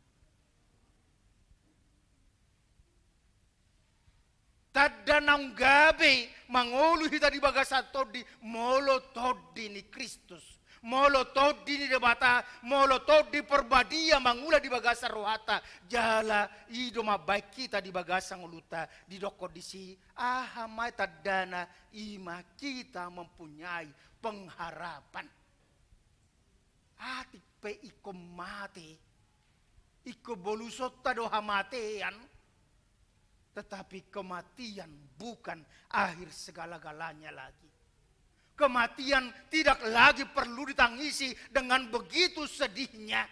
Tanda naung gabe mangolu hita di bagasan tondi, molo tondi ni Kristus. Molo tondi ni Debata, molo Tondi Parbadia mangula di bagasan rohanta, jala i do mambahen hita di bagasan ngolunta, didokkon disi, aha ma i tandana, i ma kita mempunyai pengharapan. Atik pe ingkon mate, ingkon bolusonta do hamatean, tetapi kematian bukan akhir segala-galanya lagi. Kematian tidak lagi perlu ditangisi dengan begitu sedihnya.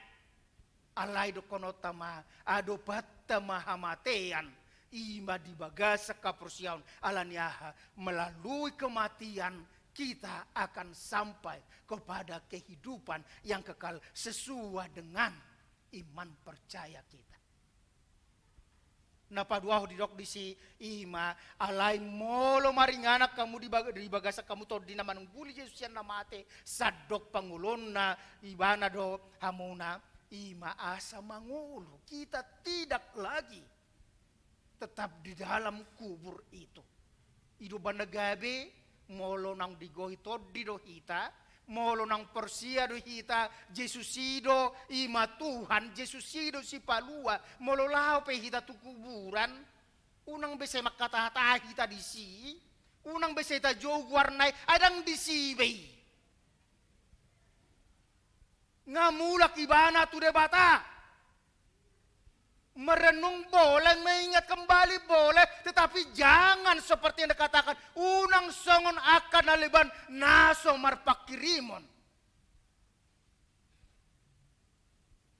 Alai dohononta ma, adopanta ma hamatean, i ma di bagasan haporseaon, alani aha? Melalui kematian kita akan sampai kepada kehidupan yang kekal sesuai dengan iman percaya kita. Na paduahon didok disi, i ma, alai molo maringanan hamu di bag-, di bagasan hamu Tondi na manungguli Jesus sian na mate, sandok pangoluonna ibana do hamuna, i ma asa mangolu, kita tidak lagi tetap di dalam kubur itu. I do umbahen na gabe, molo naung digohi Tondi do hita, molo naung porsea do hita, Jesus i do, i ma Tuhan, Jesus i do sipalua, molo laho pe hita tu kuburan, unang be sai manghatahata hita disi, unang be sai tajou goarna i, ai ndang disi be i. Nga mulak ibana tu Debata. Merenung boleh, mengingat kembali boleh, tetapi jangan seperti yang dikatakan, unang songon angka na leban na so marpanghirimon.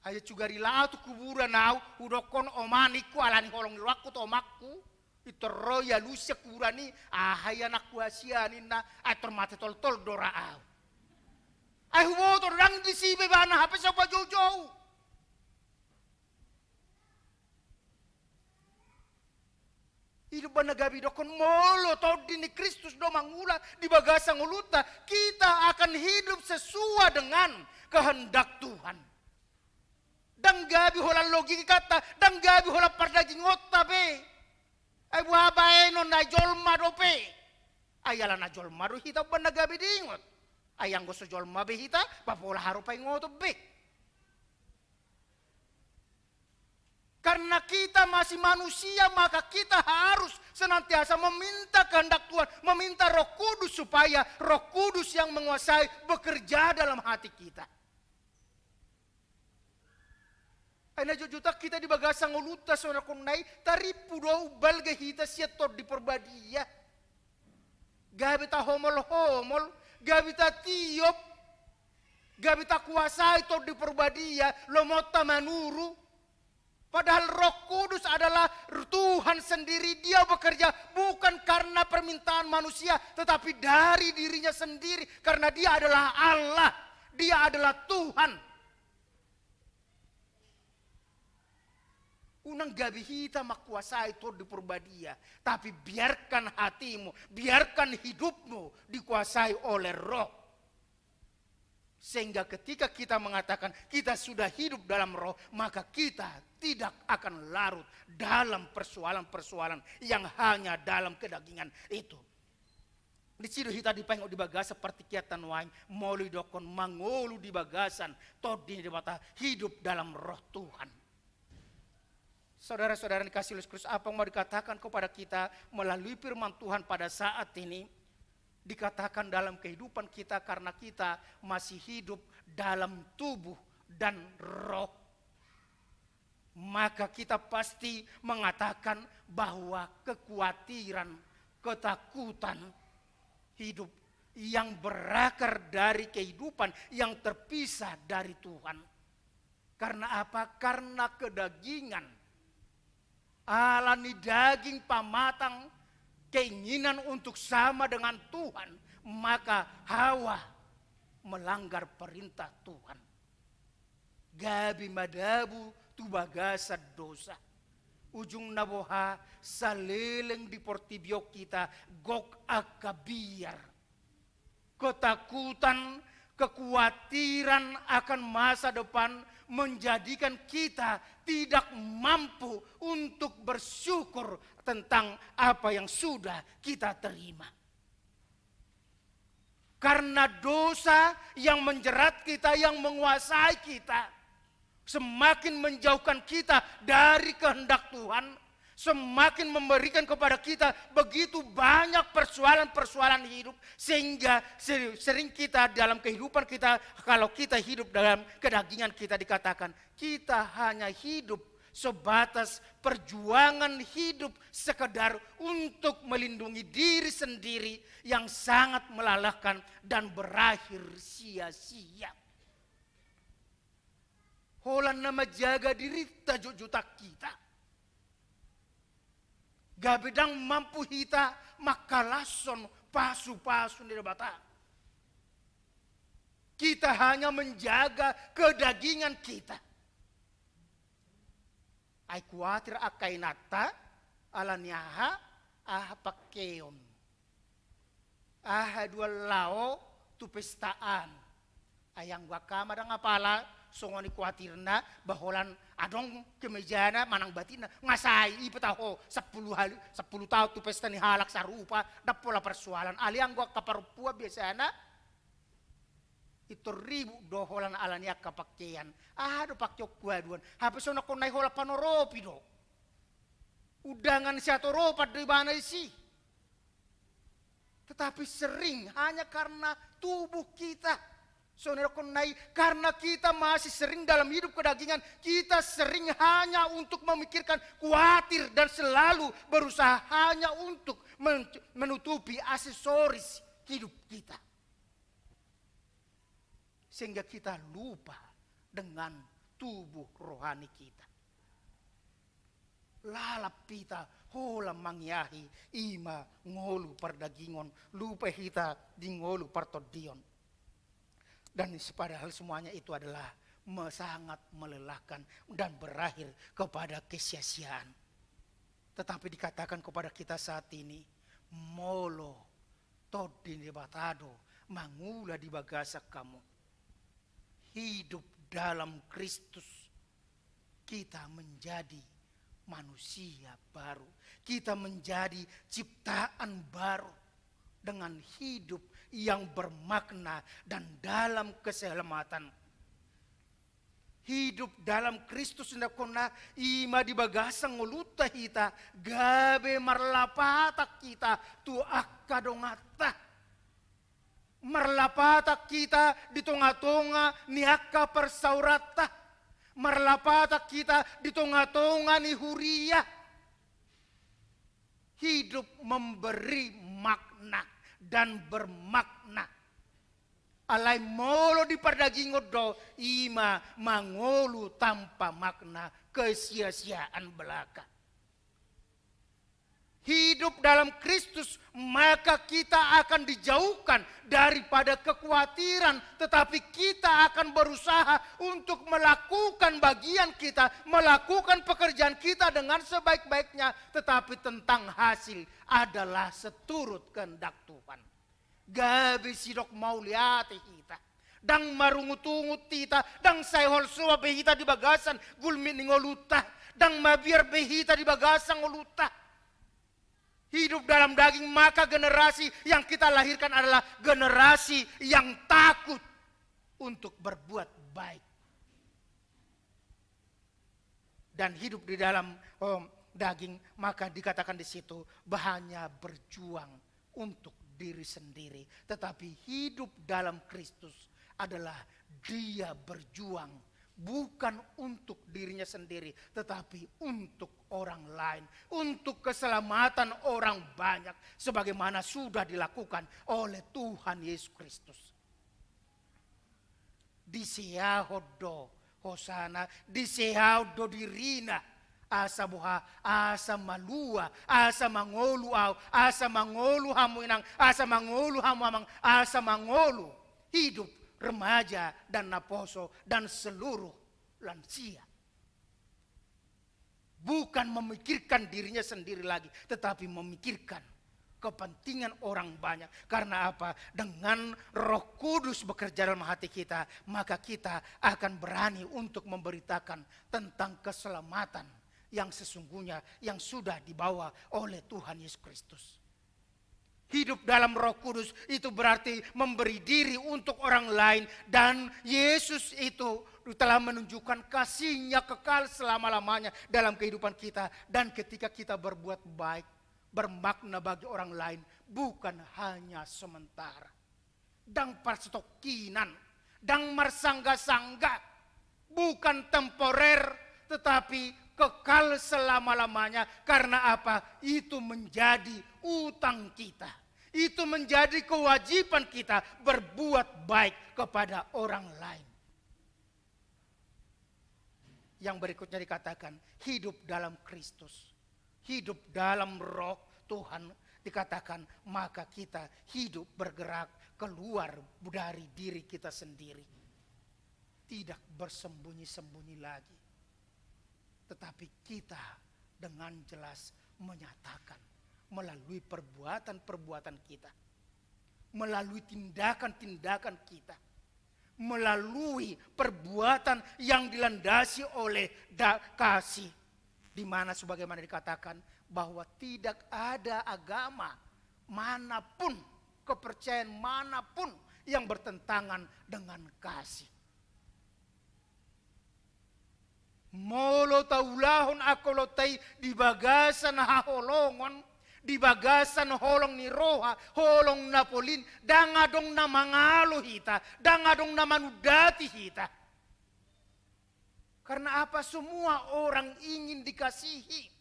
Ai sugari laho tu kuburan au, hudokkon, "Oma," ningku, "ala ni holong ni rohangku tu omakku." Pintor ro i, alusi sian kuburan i, "Aha i anakku, hasian," ninna, "ai tor mate toltol do ra au." Ai huboto do ndang disi be ibana, hape sai hupajoujou. I do umbahen na gabe didokkon, molo Tondi ni Kristus do mangula di bagasan ngolunta, kita akan hidup sesuai dengan kehendak Tuhan. Ndang gabe holan logikanta, ndang gabe holan pardagingonta be. Ai boha baenon, ai jolma dope. Ai ala na jolma do hita umbahen na gabe diingot. Ai anggo so jolma be hita, ba pola haru paingoton be. Karena kita masih manusia, maka kita harus senantiasa meminta kehendak Tuhan, meminta Roh Kudus supaya Roh Kudus yang menguasai, bekerja dalam hati kita. Ai na jotjot hita di bagasan ngolunta songon on nai, tarimpu do umbalga hita sian Tondi Porbadia. Gabe tahomolhomol, gabe tatiop, gabe takuasai Tondi Porbadia, lomonta manuru. Padahal Roh Kudus adalah Tuhan sendiri, Dia bekerja bukan karena permintaan manusia, tetapi dari dirinya sendiri, karena Dia adalah Allah, Dia adalah Tuhan. Unang gabe hita mangkuasai Tondi Porbadia, tapi biarkan hatimu, biarkan hidupmu dikuasai oleh Roh. Sehingga ketika kita mengatakan kita sudah hidup dalam Roh, maka kita tidak akan larut dalam persoalan-persoalan yang hanya dalam kedagingan itu. Disi do hita dipaingot di bagasan partingkianta nuaeng, molo didokkon mangolu di bagasan Tondi ni Debata, hidup dalam Roh Tuhan. Saudara-saudara yang dikasihi oleh Kristus, apa yang mau dikatakan kepada kita melalui firman Tuhan pada saat ini? Dikatakan dalam kehidupan kita, karena kita masih hidup dalam tubuh dan roh, maka kita pasti mengatakan bahwa kekhawatiran, ketakutan hidup yang berakar dari kehidupan yang terpisah dari Tuhan. Karena apa? Karena kedagingan. Ala ni daging pamatang, keinginan untuk sama dengan Tuhan, maka Hawa melanggar perintah Tuhan. Gabe madabu tu bagasan dosa. Ujungna boha? Saleleng di portibi on hita gok angka biar. Ketakutan, kekhawatiran akan masa depan menjadikan kita tidak mampu untuk bersyukur tentang apa yang sudah kita terima. Karena dosa yang menjerat kita, yang menguasai kita, semakin menjauhkan kita dari kehendak Tuhan, semakin memberikan kepada kita begitu banyak persoalan-persoalan hidup, sehingga se-, sering kita dalam kehidupan kita, kalau kita hidup dalam kedagingan, kita dikatakan kita hanya hidup sebatas perjuangan hidup sekedar untuk melindungi diri sendiri yang sangat melelahkan dan berakhir sia-sia. Holan na manjaga dirinta jotjot hita, gabe ndang mampu hita mangkalashon pasu-pasu ni Debata. Kita hanya menjaga kedagingan kita. Ai khawatir angka inanta, ala ni aha? Aha pangkeon, aha haduan laho tu pesta an. Ai anggo angka ma ndang apala songon i khawatirna, ba holan adong kemejana manang batinna, nga sai i pe taho sampulu hali, sampulu taon tu pesta ni halak sarupa, ndang pola persoalan. Alai anggo angka parompuan biasana, pintor ribut do holan ala ni angka pangkean. Aha do pangkeonku haduan? Hape songon on nai holan panoropi do. Undangan siatoropan do ibana disi. Tetapi sering hanya karena tubuh kita. Songon on nai, karena kita masih sering dalam hidup kedagingan, kita sering hanya untuk memikirkan, khawatir, dan selalu berusaha hanya untuk men-, menutupi aksesoris hidup kita. Sehingga kita lupa dengan tubuh rohani kita. Lalap hita holan mangiahi i ma ngolu pardagingon, lupa hita di ngolu partondion. Dan padahal semuanya itu adalah me-, sangat melelahkan dan berakhir kepada kesia-siaan. Tetapi dikatakan kepada kita saat ini, molo Tondi ni Debata do mangula di bagasan hamu, hidup dalam Kristus, kita menjadi manusia baru. Kita menjadi ciptaan baru dengan hidup yang bermakna dan dalam keselamatan. Hidup dalam Kristus, ndang hona i ma di bagasan ngolunta hita, gabe marlapatan hita tu angka donganta. Marlapatan hita di tonga-tonga ni angka parsaoranta. Marlapatan hita di tonga-tonga ni huria. Hidup memberi makna dan bermakna. Alai molo di pardagingon do, i ma mangolu tanpa makna, kesia-siaan belaka. Hidup dalam Kristus, maka kita akan dijauhkan daripada kekhawatiran, tetapi kita akan berusaha untuk melakukan bagian kita, melakukan pekerjaan kita dengan sebaik-baiknya, tetapi tentang hasil adalah seturut kehendak Tuhan. Gabe sidok mauliate hita. Ndang marungut-ungut hita, ndang sai holsoan be hita di bagasan gulmit ni ngolunta, ndang mabiar be hita di bagasan ngolunta. Hidup dalam daging, maka generasi yang kita lahirkan adalah generasi yang takut untuk berbuat baik. Dan hidup di dalam, em, daging, maka dikatakan di situ bahwa hanya berjuang untuk diri sendiri. Tetapi hidup dalam Kristus adalah dia berjuang bukan untuk dirinya sendiri, tetapi untuk orang lain, untuk keselamatan orang banyak, sebagaimana sudah dilakukan oleh Tuhan Yesus Kristus. Diseahon do hosana, diseahon do dirina. Asa boha? Asa malua, asa mangolu ahu, asa mangolu hamu inang, asa mangolu hamu amang, asa mangolu hidup remaja dan naposo dan seluruh lansia. Bukan memikirkan dirinya sendiri lagi, tetapi memikirkan kepentingan orang banyak. Karena apa? Dengan Roh Kudus bekerja dalam hati kita, maka kita akan berani untuk memberitakan tentang keselamatan yang sesungguhnya yang sudah dibawa oleh Tuhan Yesus Kristus. Hidup dalam Roh Kudus itu berarti memberi diri untuk orang lain, dan Yesus itu telah menunjukkan kasih-Nya kekal selama-lamanya dalam kehidupan kita. Dan ketika kita berbuat baik, bermakna bagi orang lain, bukan hanya sementara. Ndang parsitongkinan, ndang marsangga-sangga, bukan temporer, tetapi kekal selama-lamanya. Karena apa? Itu menjadi utang kita. Itu menjadi kewajiban kita berbuat baik kepada orang lain. Yang berikutnya dikatakan, hidup dalam Kristus, hidup dalam Roh Tuhan, dikatakan, maka kita hidup bergerak keluar dari diri kita sendiri. Tidak bersembunyi-sembunyi lagi, tetapi kita dengan jelas menyatakan melalui perbuatan-perbuatan kita, melalui tindakan-tindakan kita, melalui perbuatan yang dilandasi oleh da-, kasih, di mana sebagaimana dikatakan bahwa tidak ada agama manapun, kepercayaan manapun yang bertentangan dengan kasih. Molo taulahon angka ulaonta i di bagasan haholongon, di bagasan holong ni roha, holong na polin, ndang adong na mangalo hita, ndang adong na manundati hita. Karena apa? Semua orang ingin dikasihi.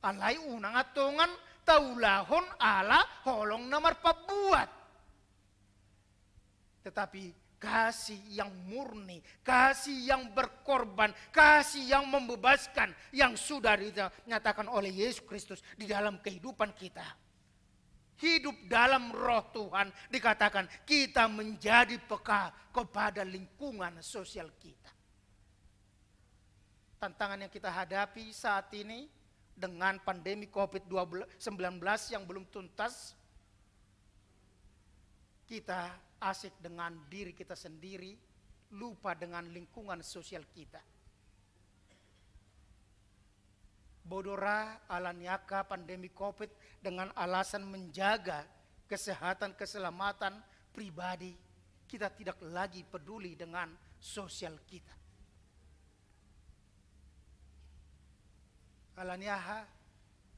Alai unang antongan taulahon ala holong na marpambuat. Tetapi Kasih yang murni, kasih yang berkorban, kasih yang membebaskan yang sudah dinyatakan oleh Yesus Kristus di dalam kehidupan kita. Hidup dalam Roh Tuhan dikatakan kita menjadi peka kepada lingkungan sosial kita. Tantangan yang kita hadapi saat ini dengan pandemi covid sembilan belas yang belum tuntas, kita asik dengan diri kita sendiri, lupa dengan lingkungan sosial kita. Bodo ra ala ni angka pandemi covid dengan alasan menjaga kesehatan keselamatan pribadi, kita tidak lagi peduli dengan sosial kita. Ala ni aha?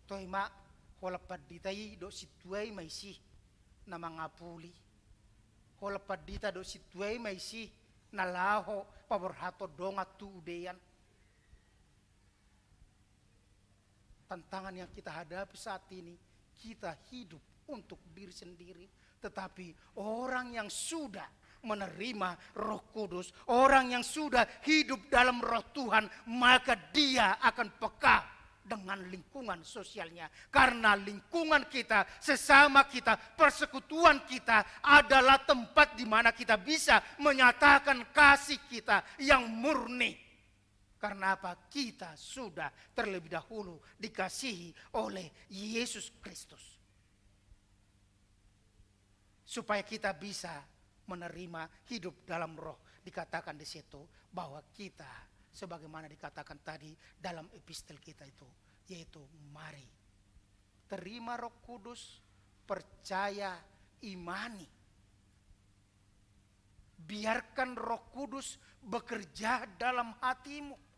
Toe ma, holan pandita i dohot sintua i ma isi na mangapuli. Holan pandita dohot sintua i ma isi na laho paborhathon dongan tu udean. Tantangan yang kita hadapi saat ini, kita hidup untuk diri sendiri. Tetapi orang yang sudah menerima Roh Kudus, orang yang sudah hidup dalam Roh Tuhan, maka dia akan peka dengan lingkungan sosialnya. Karena lingkungan kita, sesama kita, persekutuan kita adalah tempat di mana kita bisa menyatakan kasih kita yang murni. Karena apa? Kita sudah terlebih dahulu dikasihi oleh Yesus Kristus. Supaya kita bisa menerima hidup dalam Roh. Dikatakan di situ bahwa kita, sebagaimana dikatakan tadi dalam epistel kita itu, yaitu mari terima Roh Kudus, percaya, imani. Biarkan Roh Kudus bekerja dalam hatimu.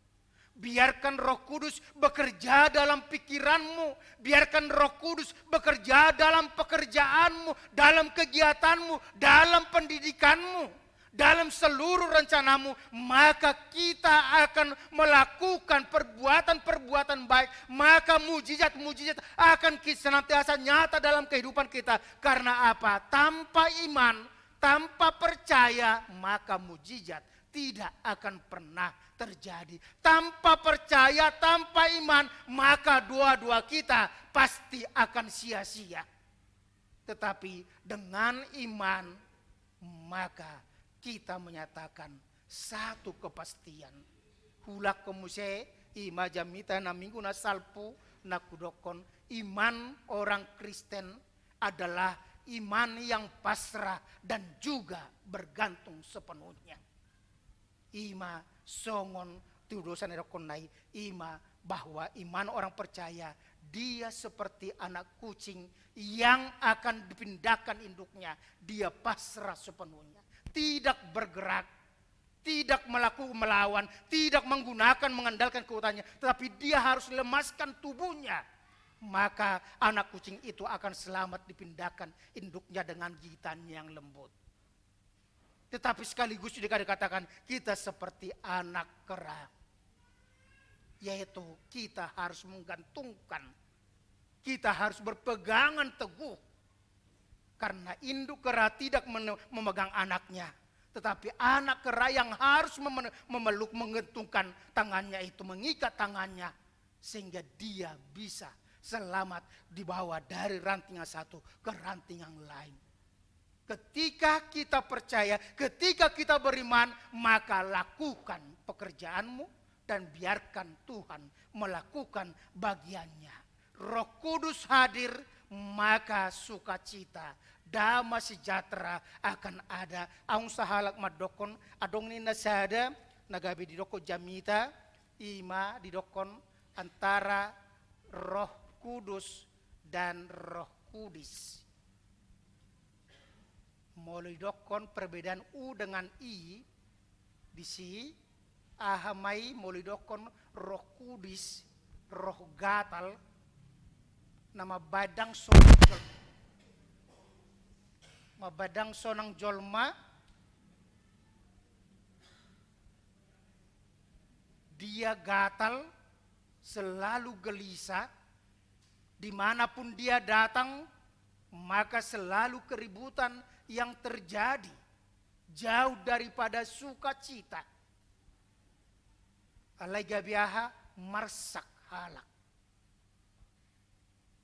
Biarkan Roh Kudus bekerja dalam pikiranmu. Biarkan Roh Kudus bekerja dalam pekerjaanmu, dalam kegiatanmu, dalam pendidikanmu, dalam seluruh rencanamu. Maka kita akan melakukan perbuatan-perbuatan baik. Maka mujizat-mujizat akan ki-, senantiasa nyata dalam kehidupan kita. Karena apa? Tanpa iman, tanpa percaya, maka mujizat tidak akan pernah terjadi. Tanpa percaya, tanpa iman, maka doa-doa kita pasti akan sia-sia. Tetapi dengan iman, maka kita menyatakan satu kepastian. Huulakhon muse, i ma jamita na minggu na salpu, na hudokkon, iman orang Kristen adalah iman yang pasrah dan juga bergantung sepenuhnya. I ma songon tudosan na didokkon nai, i ma bahwa iman orang percaya, dia seperti anak kucing yang akan dipindahkan induknya, dia pasrah sepenuhnya, tidak bergerak, tidak melakukan melawan, tidak menggunakan, mengandalkan kekuatannya, tetapi dia harus lemaskan tubuhnya. Maka anak kucing itu akan selamat dipindahkan induknya dengan gigitannya yang lembut. Tetapi sekaligus juga dikatakan kita seperti anak kera, yaitu kita harus menggantungkan, kita harus berpegangan teguh. Karena induk kera tidak mene-, memegang anaknya, tetapi anak kera yang harus mem-, memeluk, menggantungkan tangannya itu, mengikat tangannya, sehingga dia bisa selamat dibawa dari ranting yang satu ke ranting yang lain. Ketika kita percaya, ketika kita beriman, maka lakukan pekerjaanmu dan biarkan Tuhan melakukan bagiannya. Roh Kudus hadir, maka sukacita, damai sejahtera akan ada. Aung sahalak mandokkon, adong ninna sada na gabe didokkon jamita, i ma didokkon antara Roh Kudus dan Roh Kudis. Molo didokkon perbedaan u dengan i, disi, aha ma i molo didokkon Roh Kudis, roh gatal, na mambadang sonang jol-, mambadang sonang jolma, dia gatal, selalu gelisah, dimanapun dia datang, maka selalu keributan yang terjadi. jauh daripada sukacita. Alai gabe aha? Marsak halak.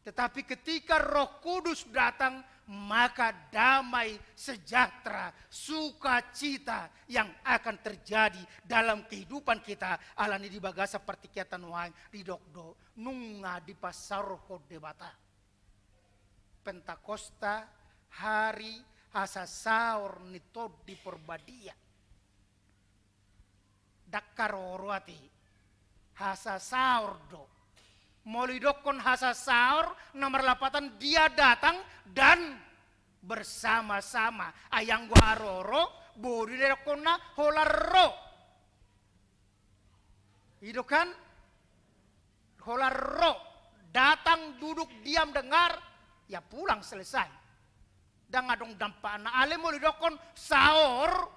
Tetapi ketika Roh Kudus datang, maka damai sejahtera, sukacita yang akan terjadi dalam kehidupan kita. Alani di bagasan partingkian tano on didok do, nunga dipasaorhon Debata. Pentakosta, hari hasasaor ni Tondi Porbadia. Ndang haroro ate. Hasasaor do. Molo didokkon hasasaor, na marlapatan dia datang dan bersama-sama. Ai anggo haroro, boi do didokkonna holan ro. I do kan? Holan ro, datang, duduk, diam, dengar, ya pulang, selesai. Ndang adong dampakna. Alai molo didokkon saor,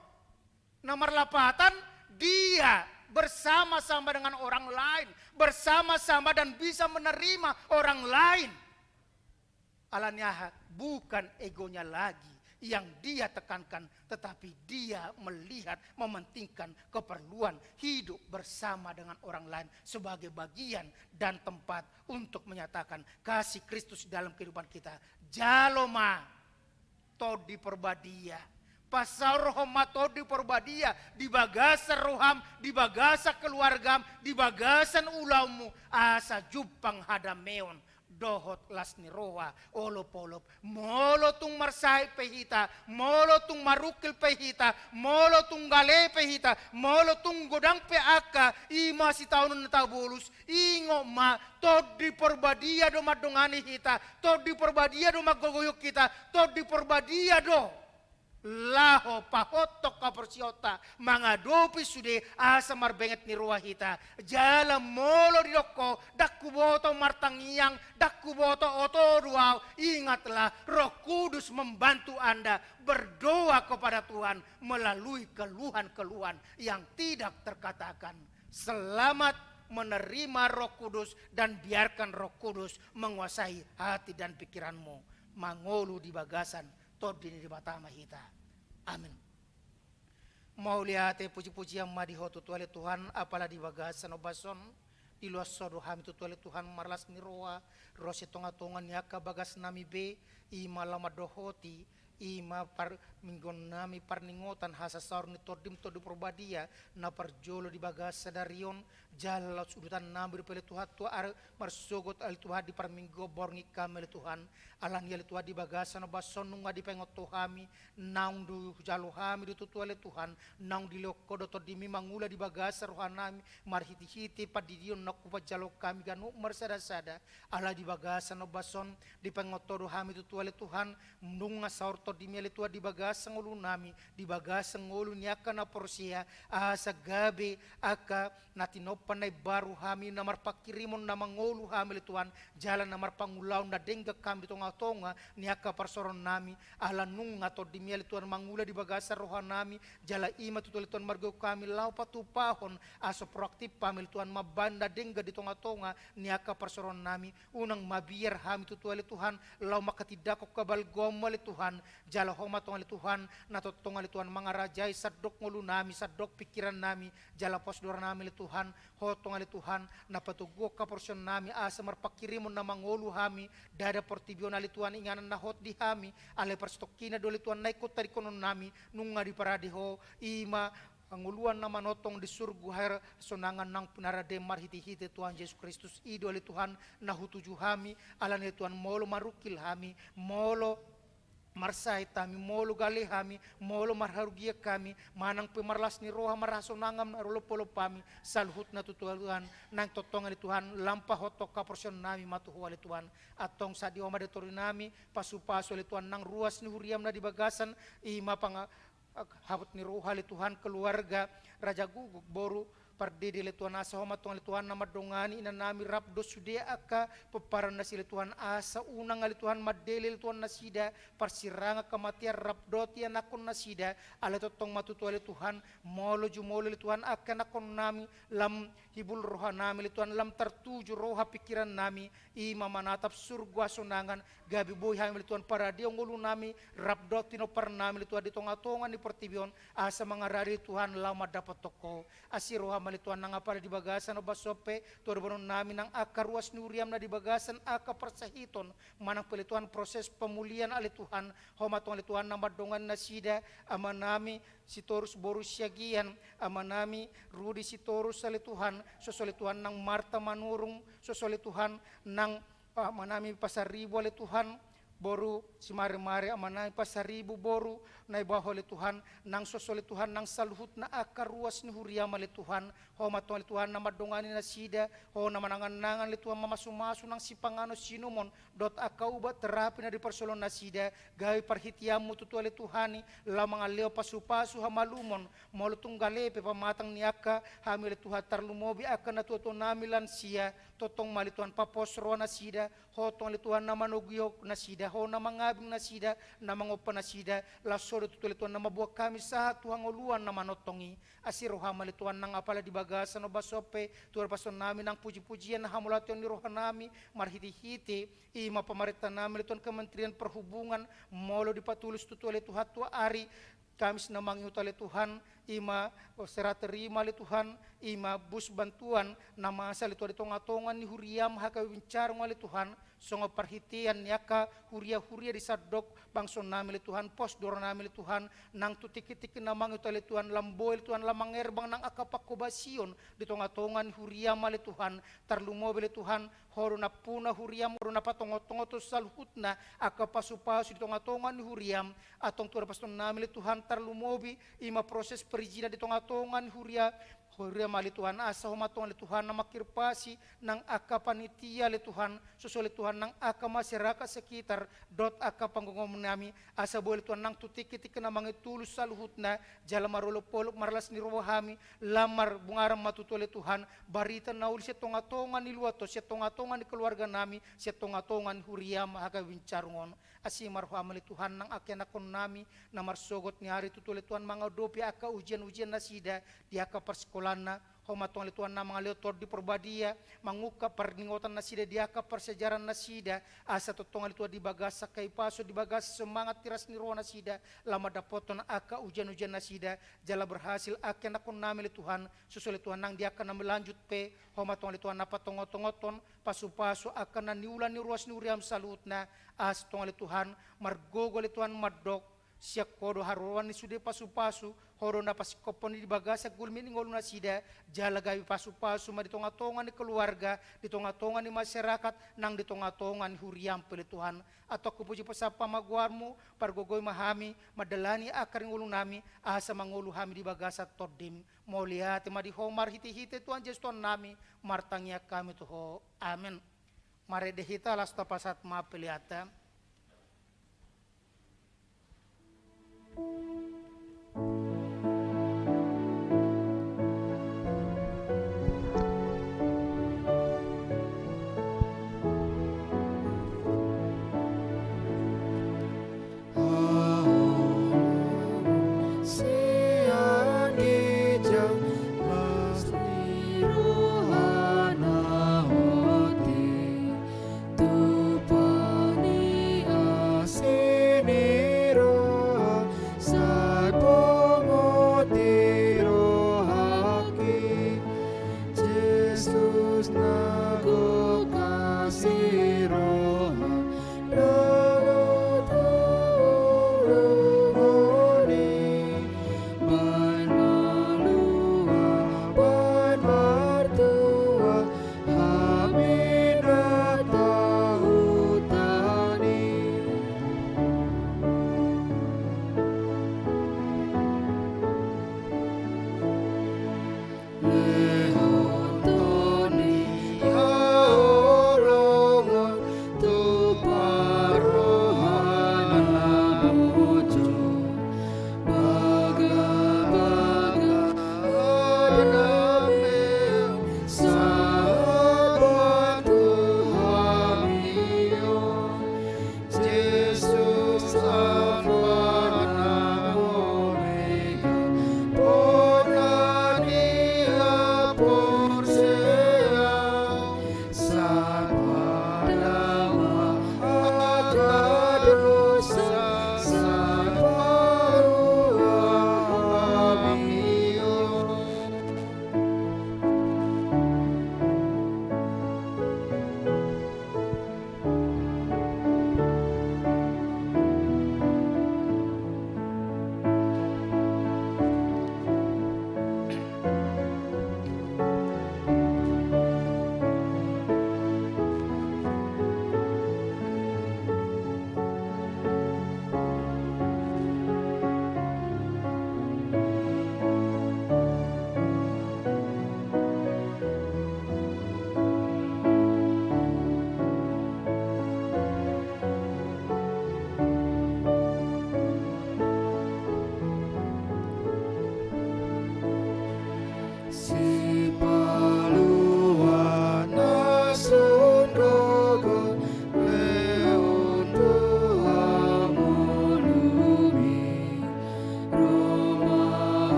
na marlapatan dia bersama-sama dengan orang lain, bersama-sama dan bisa menerima orang lain. Alani aha? Bukan egonya lagi yang dia tekankan, tetapi dia melihat, mementingkan keperluan hidup bersama dengan orang lain sebagai bagian dan tempat untuk menyatakan kasih Kristus dalam kehidupan kita. Jalo ma Tondi Porbadia. Pasaorhon ma Tondi Porbadia di bagasan roham, di bagasan keluargam, di bagasan ulaonmu, asa jumpang hadameon dohot las ni roha, olopolop. Molo tung marsahit pe hita, molo tung marungkil pe hita, molo tung gale pe hita, molo tung godang pe angka i ma sitaonon na tabolus, ingot ma, Tondi Porbadia do mandongani hita, Tondi Porbadia do manggogoihon hita, Tondi Porbadia do laho pahothon haporseaonta mangadopi sude asa marbenget ni roha hita. Jala molo didok ho, ndang huboto martangiang, ndang huboto oto do ahu, ingatlah, Roh Kudus membantu Anda berdoa kepada Tuhan melalui keluhan-keluhan yang tidak terkatakan. Selamat menerima Roh Kudus dan biarkan Roh Kudus menguasai hati dan pikiranmu. Mangolu di bagasan Tondi ni Debata ma hita. Amin. Mauliate, puji-pujian ma di Ho tutu ale Tuhan, apala di bagasan ombas on, diloas Ho do hami tutu ale Tuhan marlas ni roha, ro sian tonga-tonga ni angka bagasnami be, i ma laho mandohoti, i ma parmingguon nami parningotan hasasaor ni Tondim, Tondi Porbadia, na parjolo di bagasan sadari on, jala laos udutan nami dope ale Tuhan tu ari marsogot ale Tuhan di parmingguon borngin hami ale Tuhan. Alani i ale Tuhan di bagasan ombas on nunga dipaingot Ho hami, naung dijalo hami do tutu ale Tuhan, naung dilehon Ho do Tondimi mangula di bagasan roha nami, marhite-hite pandidion naung hupajalon hami ganup marsada-sada. Ala di bagasan ombas on, dipaingot Ho do hami tutu ale Tuhan, nunga saor Tondimi ale Tuhan di bagasan ngolu nami, di bagasan ngolu ni angka na porsea, asa gabe angka na tinompa na imbaru hami, na marpangkirimon na mangolu hami ale Tuhan, jala na marpangulaon na denggan hami di tonga-tonga ni angka parsaoran nami, ala nunga Tondimi ale Tuhan mangula di bagasan roha nami, jala i ma tutu ale Tuhan margogo hami laho patupahon, asa proaktif hami ale Tuhan mambahen na denggan di tonga-tonga ni angka parsaoran nami, unang mabiar hami tutu ale Tuhan, laho manghatindanghon habalgaonmu ale Tuhan, jala Ho ma tong ale Tuhan, na tongtong ale Tuhan mangarajai sandok ngolu nami, sandok pingkiran nami, jala pos do roha nami ale Tuhan, Ho tong ale Tuhan, na patoguhon haporseaon nami, asa marpangkirimon na mangolu hami, ndada portibi on ale Tuhan inganan na hot di hami, alai parsitongkinan do ale Tuhan na ingkon tadingkonon nami, nunga diparade Ho, i ma hangoluan na manongtong di surgo, hasonangan nang pinarade marhite-hite Tuhan Jesus Kristus. I do ale Tuhan na hutuju hami, alani ale Tuhan molo marungkil hami, molo marsahit hami, molo gale hami, molo marharugian hami, manang pe marlas ni roha, marhasonangan, marolopolop hami, saluhutna tutu ale Tuhan, naeng tongtong ale Tuhan, lam pahothon haporseaon nami ma tu Ho ale Tuhan. Antong sadia ma di torinami, pasupasu ale Tuhan nang ruas ni huriam na di bagasan, i ma panga-, haput ni roha ale Tuhan, keluarga Raja Guguk, boru pardede ale Tuhan, asa Ho ma Tuhan ale Tuhan na mandongani inanami rap dohot sude angka pomparan nasida ale Tuhan, asa unang ale Tuhan mandele ale Tuhan nasida parsirangan hamatean rap dohot ianakhon nasida. Alai tongtong ma tutu ale Tuhan, molo jumolo ale Tuhan angka ianakhonnami lam hibul rohanami ale Tuhan, lam tartuju roha pingkirannami, i ma manatap surgo hasonangan, gabe boi hami ale Tuhan paradehon ngolunami rap dohot pinomparnami ale Tuhan di tongatonga ni portibi on, asa mangarade ale Tuhan laho mandapothon Ho. Asi roham ale Tuhan nang apala di bagasan ombas on pe, tu adopanonnami nang angka ruas ni huriam na di bagasan angka parsahiton, manang pe ale Tuhan proses pemulihan ale Tuhan, Ho ma Tuhan ale Tuhan na mandongani nasida, amanami Sitorus boru Siagian, amanami Rudi Sitorus ale Tuhan, songon i ale Tuhan nang Marta Manurung, songon i ale Tuhan nang amanami Pasaribu ale Tuhan, boru Simaremare, amanami Pasaribu boru Naibaho ale Tuhan, nang songon i ale Tuhan nang saluhutna angka ruas ni huriam ale Tuhan, Ho ma Tuhan ale Tuhan na mandongani nasida, Ho na manangan-nangan ale Tuhan mamasumasu nang sipanganon siinumon, dohot angka ubat terapi na di parsolon nasida, gabe parhiteanmu tutu ale Tuhan i, laho mangalehon pasupasu hamalumon, molo tung gale pe pamatang ni angka hami ale Tuhan tarlumobi angka natuatuanami lansia, tongtong ma ale Tuhan papos roha nasida, Ho Tuhan ale Tuhan na manogihon nasida, Ho na mangabing nasida, na mangompa nasida, laos Ho do tutu ale Tuhan na mamboan hami sahat tu hangoluan na manongtong i. Asi roham ale Tuhan nang apala di bagasan ombas on pe, tu adopanonnami nang pujipujian na hamauliateon ni rohanami, marhitehite, i ma pamarentanami ale Tuhan Kementerian Perhubungan, molo dipatulus tutu ale Tuhan tu ari, Kamis na mangihut ale Tuhan, i ma serah terima ale Tuhan, i ma bus bantuan, na masa ale Tuhan di tongatonga ni huriam HKBP Bincarong ale Tuhan, songon parhitean ni angka huria-huria di sandok bangsonami ale Tuhan, pos doranami ale Tuhan, nang tu tingki-tingki na mangihut ale Tuhan, lam boi ale Tuhan, lam mangerbang nang angka panghobasion di tongatonga ni huriam ale Tuhan, tarlumobi ale Tuhan, Ho do nampuna huriam, Ho do na patongot-tongothon saluhutna angka pasupasu di tongatonga ni huriam, antong tu adopanonnami ale Tuhan tarlumobi, i ma proses perizinan di tongatonga ni huria, huriam ale Tuhan, asa Ho ma Tuhan ale Tuhan na manghirpasi nang angka panitia ale Tuhan, songon i ale Tuhan nang angka masyarakat sekitar, dohot angka panggomgomonami, asa boi ale Tuhan nang tu tingki-tingki na mangitulus saluhutna, jala marolopolop marlas ni roha hami, lam marbungaran ma tutu ale Tuhan, barita na uli sian tongatonga ni luat on, sian tongatonga ni keluarganami, sian tongatonga ni huriam HKBP Bincarong on. Asi ma roham ale Tuhan nang angka ianakhonnami, na marsogot ni ari tutu ale Tuhan mangadopi angka ujian-ujian nasida, di angka parsikolaanna, Ho ma Tuhan ale Tuhan na mangalehon Tondi Porbadia, mangungkap parningotan nasida di angka parsiajaran nasida, asa tongtong ale Tuhan di bagasan hahipason, di bagasan semangat, tiras ni roha nasida, laho mandapothon angka ujian-ujian nasida, jala berhasil angka ianakhonnami ale Tuhan, songon i ale Tuhan nang di angka na melanjut pe, Ho ma Tuhan ale Tuhan na patongot-tongothon, pasupasu angka na niula ni ruas ni huriam saluhutna, asa tongtong ale Tuhan, margogo ale Tuhan mandok, sian Ho do haroroan ni sude pasupasu, Ho do na pasingkophon i di bagasan gulmit ni ngolu nasida, jala gabe pasupasu ma di tongatonga ni keluarga, di tongatonga ni masyarakat, nang di tongatonga ni huriam pe ale Tuhan. Antong hupuji pasapa ma goarmu, pargogoi ma hami, mandalani angka ari ngolunami, asa mangolu hami di bagasan Tondim. Mauliate ma di Ho marhitehite Tuhan Jesus Tuhannami, martangiang hami tu Ho. Amen. Marende hita laos tapasahat ma peleanta. Jesus na gok asi roha, dohot holongoni, baen malua, baen martua, hami na tahuthani. Lehon Tondi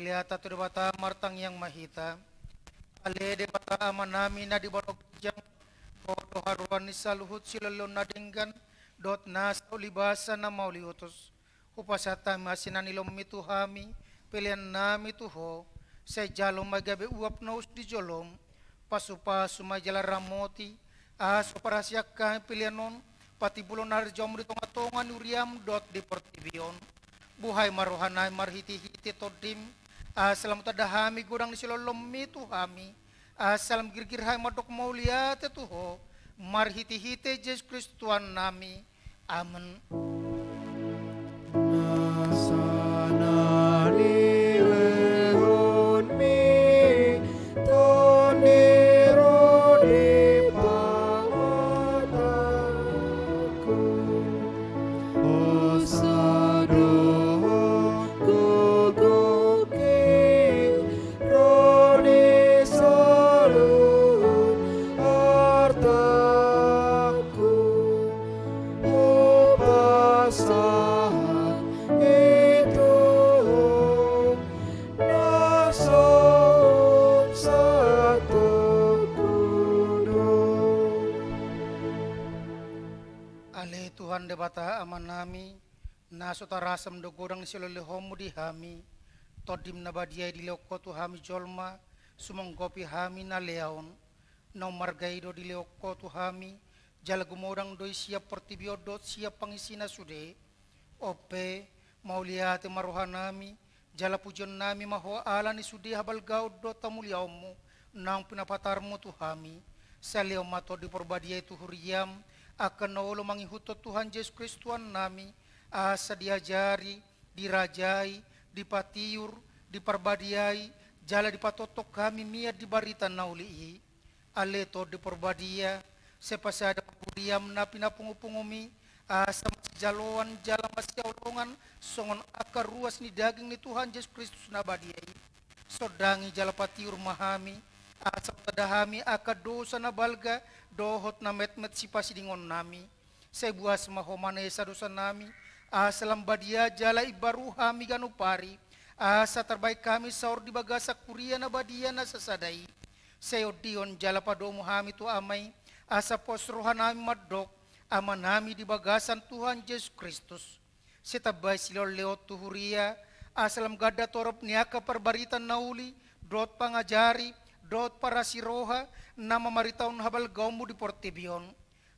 Mauliate tu Debata, martangiang ma hita. Ale Debata Amanami na di banua ginjang, Ho do haroan ni saluhut silehonlehon na denggan dohot na saulibasa na mauliutus. Hupasahat hami ma sian na nilehonMi tu hami peleannami tu Ho. Sai jalo ma i gabe uap na usus di joloM. Pasupasu ma i jala ramoti, asa huparhaseang hami pelean on patimbulhon harajaonMu di tongatonga ni huriaM dohot di portibi on. Buhai ma rohanami marhitehite TondiM, asa lam tanda hami godang ni silehonlehonMi tu hami, asa lam girgir hami mandok mauliate tu Ho, marhitehite Jesus Kristus Tuhannami. Amen. Nasa na nilehonMi, Tondi ro di pangatangku. Hosa dohot gogo i ro di saluhut artangku. Hupasahat i tu Ho na saut santongku do. Ale Tuhan Debata Amanami, na so tarasam do godang ni silehonlehonMu di hami, TondiM na badia i dilehon Ho tu hami jolma, sumonggopi hami na lea on. Naung marga i do dilehon Ho tu hami, jala gumodang do i sian portibi on dohot sian pangisina sude. On pe, mauliate ma rohanami, jala pujionnami ma Ho ala ni sude habalgaon dohot hamuliaonMu naung pinapatarMu tu hami. Sai lehon ma Tondi Parbadia i tu huriaM angka na olo mangihuthon Tuhan Jesus Kristus Tuhannami, asa diajari, dirajai, dipatiur, diparbadiai, jala dipatongtong hami mian di barita na uli i. Ale Tondi Parbadia, sai pasada ma huriaM na pinapungupunguMi, asa masijaloan jala masihaholongan songon angka ruas ni daging ni Tuhan Jesus Kristus na badia i. Sondangi jala patiur ma hami, asa tanda hami angka dosa na balga dohot na metmet sipasidingonnami. Sai buas ma Ho manesa dosanami, asa lam badia jala imbaru hami ganup ari, asa tarbahen hami saor di bagasan huria na badia na sasada i. Sai ondihon jala padomu hami tu Ama i, asa pos rohanami mandok, Amanami di bagasan Tuhan Jesus Kristus. Sai tambai silehonlehon tu huria, asa lam ganda torop ni angka parbarita na uli, dohot pangajari, dohot parasi roha, na mamaritahon habalgaonMu di portibi on.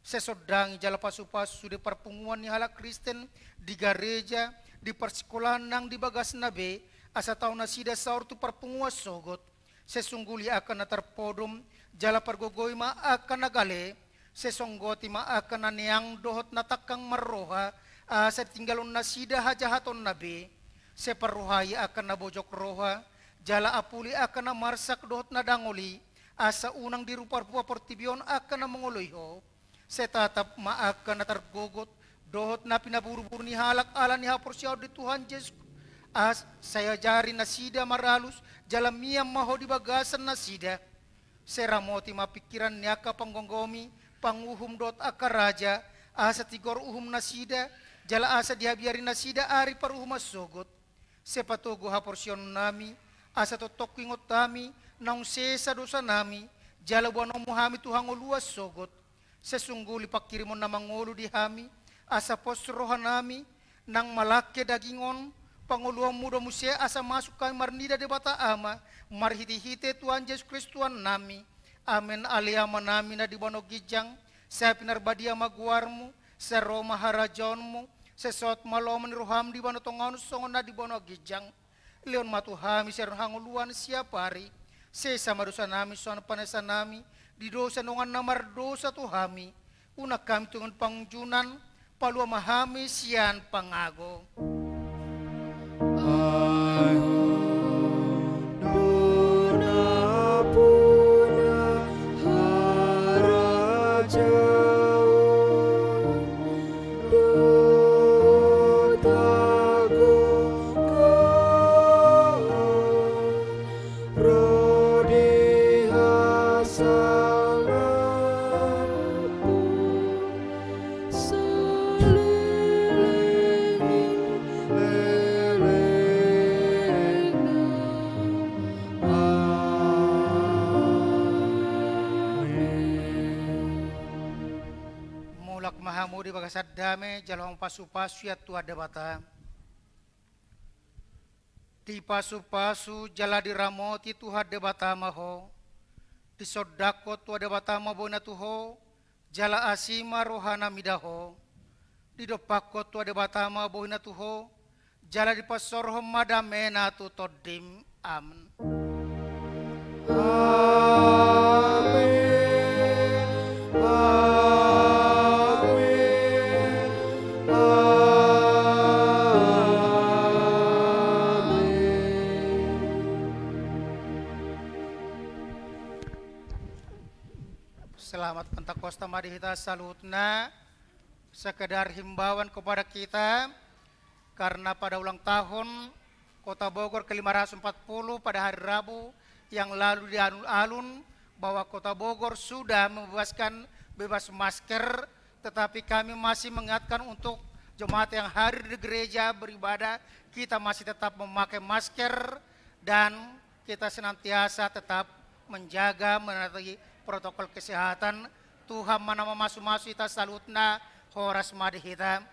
Sai sondangi jala pasupasu sude parpunguan ni halak Kristen di gareja, di parsingkolaan nang di bagasna be, asa tau nasida saor tu parpunguan sogot. Sai sungguli angka na tarpodom, jala pargogoi ma angka na gale. Sai songgoti ma angka na neang dohot na tangkang marroha, asa ditinggalhon nasida hajahatonna be. Sai parrohai angka na bojok roha, jala apuli angka na marsak dohot na dangol i, asa unang diruparupa portibi on angka na mangoloi Ho. Sai tatap ma angka na targogot dohot na pinaburuburu ni halak ala ni haporseaon di Tuhan Jesus. Asa sai ajari nasida maralus, jala mian ma Ho di bagasan nasida. Sai ramoti ma pingkiran ni angka panggomgomi, panguhum dohot angka raja, asa tigor uhumnasida, jala asa dihabiari nasida ari paruhuman sogot. Sai patogu haporseaonnami, asa tongtong huingot hami naung sesa dosanami, jala boanonMu hami tu hangoluan sogot. Sai sungguli pangkirimon na mangolu di hami, asa pos rohanami, nang malangke daging on, pangoluonMu do muse asa masuk hami marnida Debata Ama, marhitehite Tuhan Jesus Kristus Tuhannami. Amen. Ale Amanami na di banua ginjang, sai pinarbadia ma goarMu, sai ro ma harajaonMu, sai saut ma lomo ni rohaM di banua tonga on songon na di banua ginjang. Lehon ma tu hami sadari on hangoluan siapari. Sesa ma dosanami songon panesanami di dosa ni dongan na mardosa tu hami. Unang hami togihon pangunjunan, palua ma hami sian pangago. Ai Ho do na punya harajaon dohot hagogoon ro di hasangapon saleleng ni lelengku. Mahamudi bagasan dame jala pasu-pasu ia Tuhan Debata. Dipasupasu jala diramoti Tuhan Debata ma ho. Disondangkon Tuhan Debata ma bohina tu ho, jala asi ma rohana mida ho. Didompakkon Tuhan Debata ma bohina tu ho, jala dipasaorhon ma damena tu tondim. Amen. Amen. Amen. Amen. Selamat Pentakosta ma di hita saluhutna. Sekedar himbauan kepada kita, karena pada ulang tahun Kota Bogor ke lima ratus empat puluh pada hari Rabu yang lalu di alun-alun, bahwa Kota Bogor sudah membebaskan bebas masker, tetapi kami masih mengingatkan untuk jemaat yang hadir di gereja beribadah, kita masih tetap memakai masker dan kita senantiasa tetap menjaga, menaati protokol kesehatan. Tuhan ma na mamasu-masu hita saluhutna, horas ma di hita.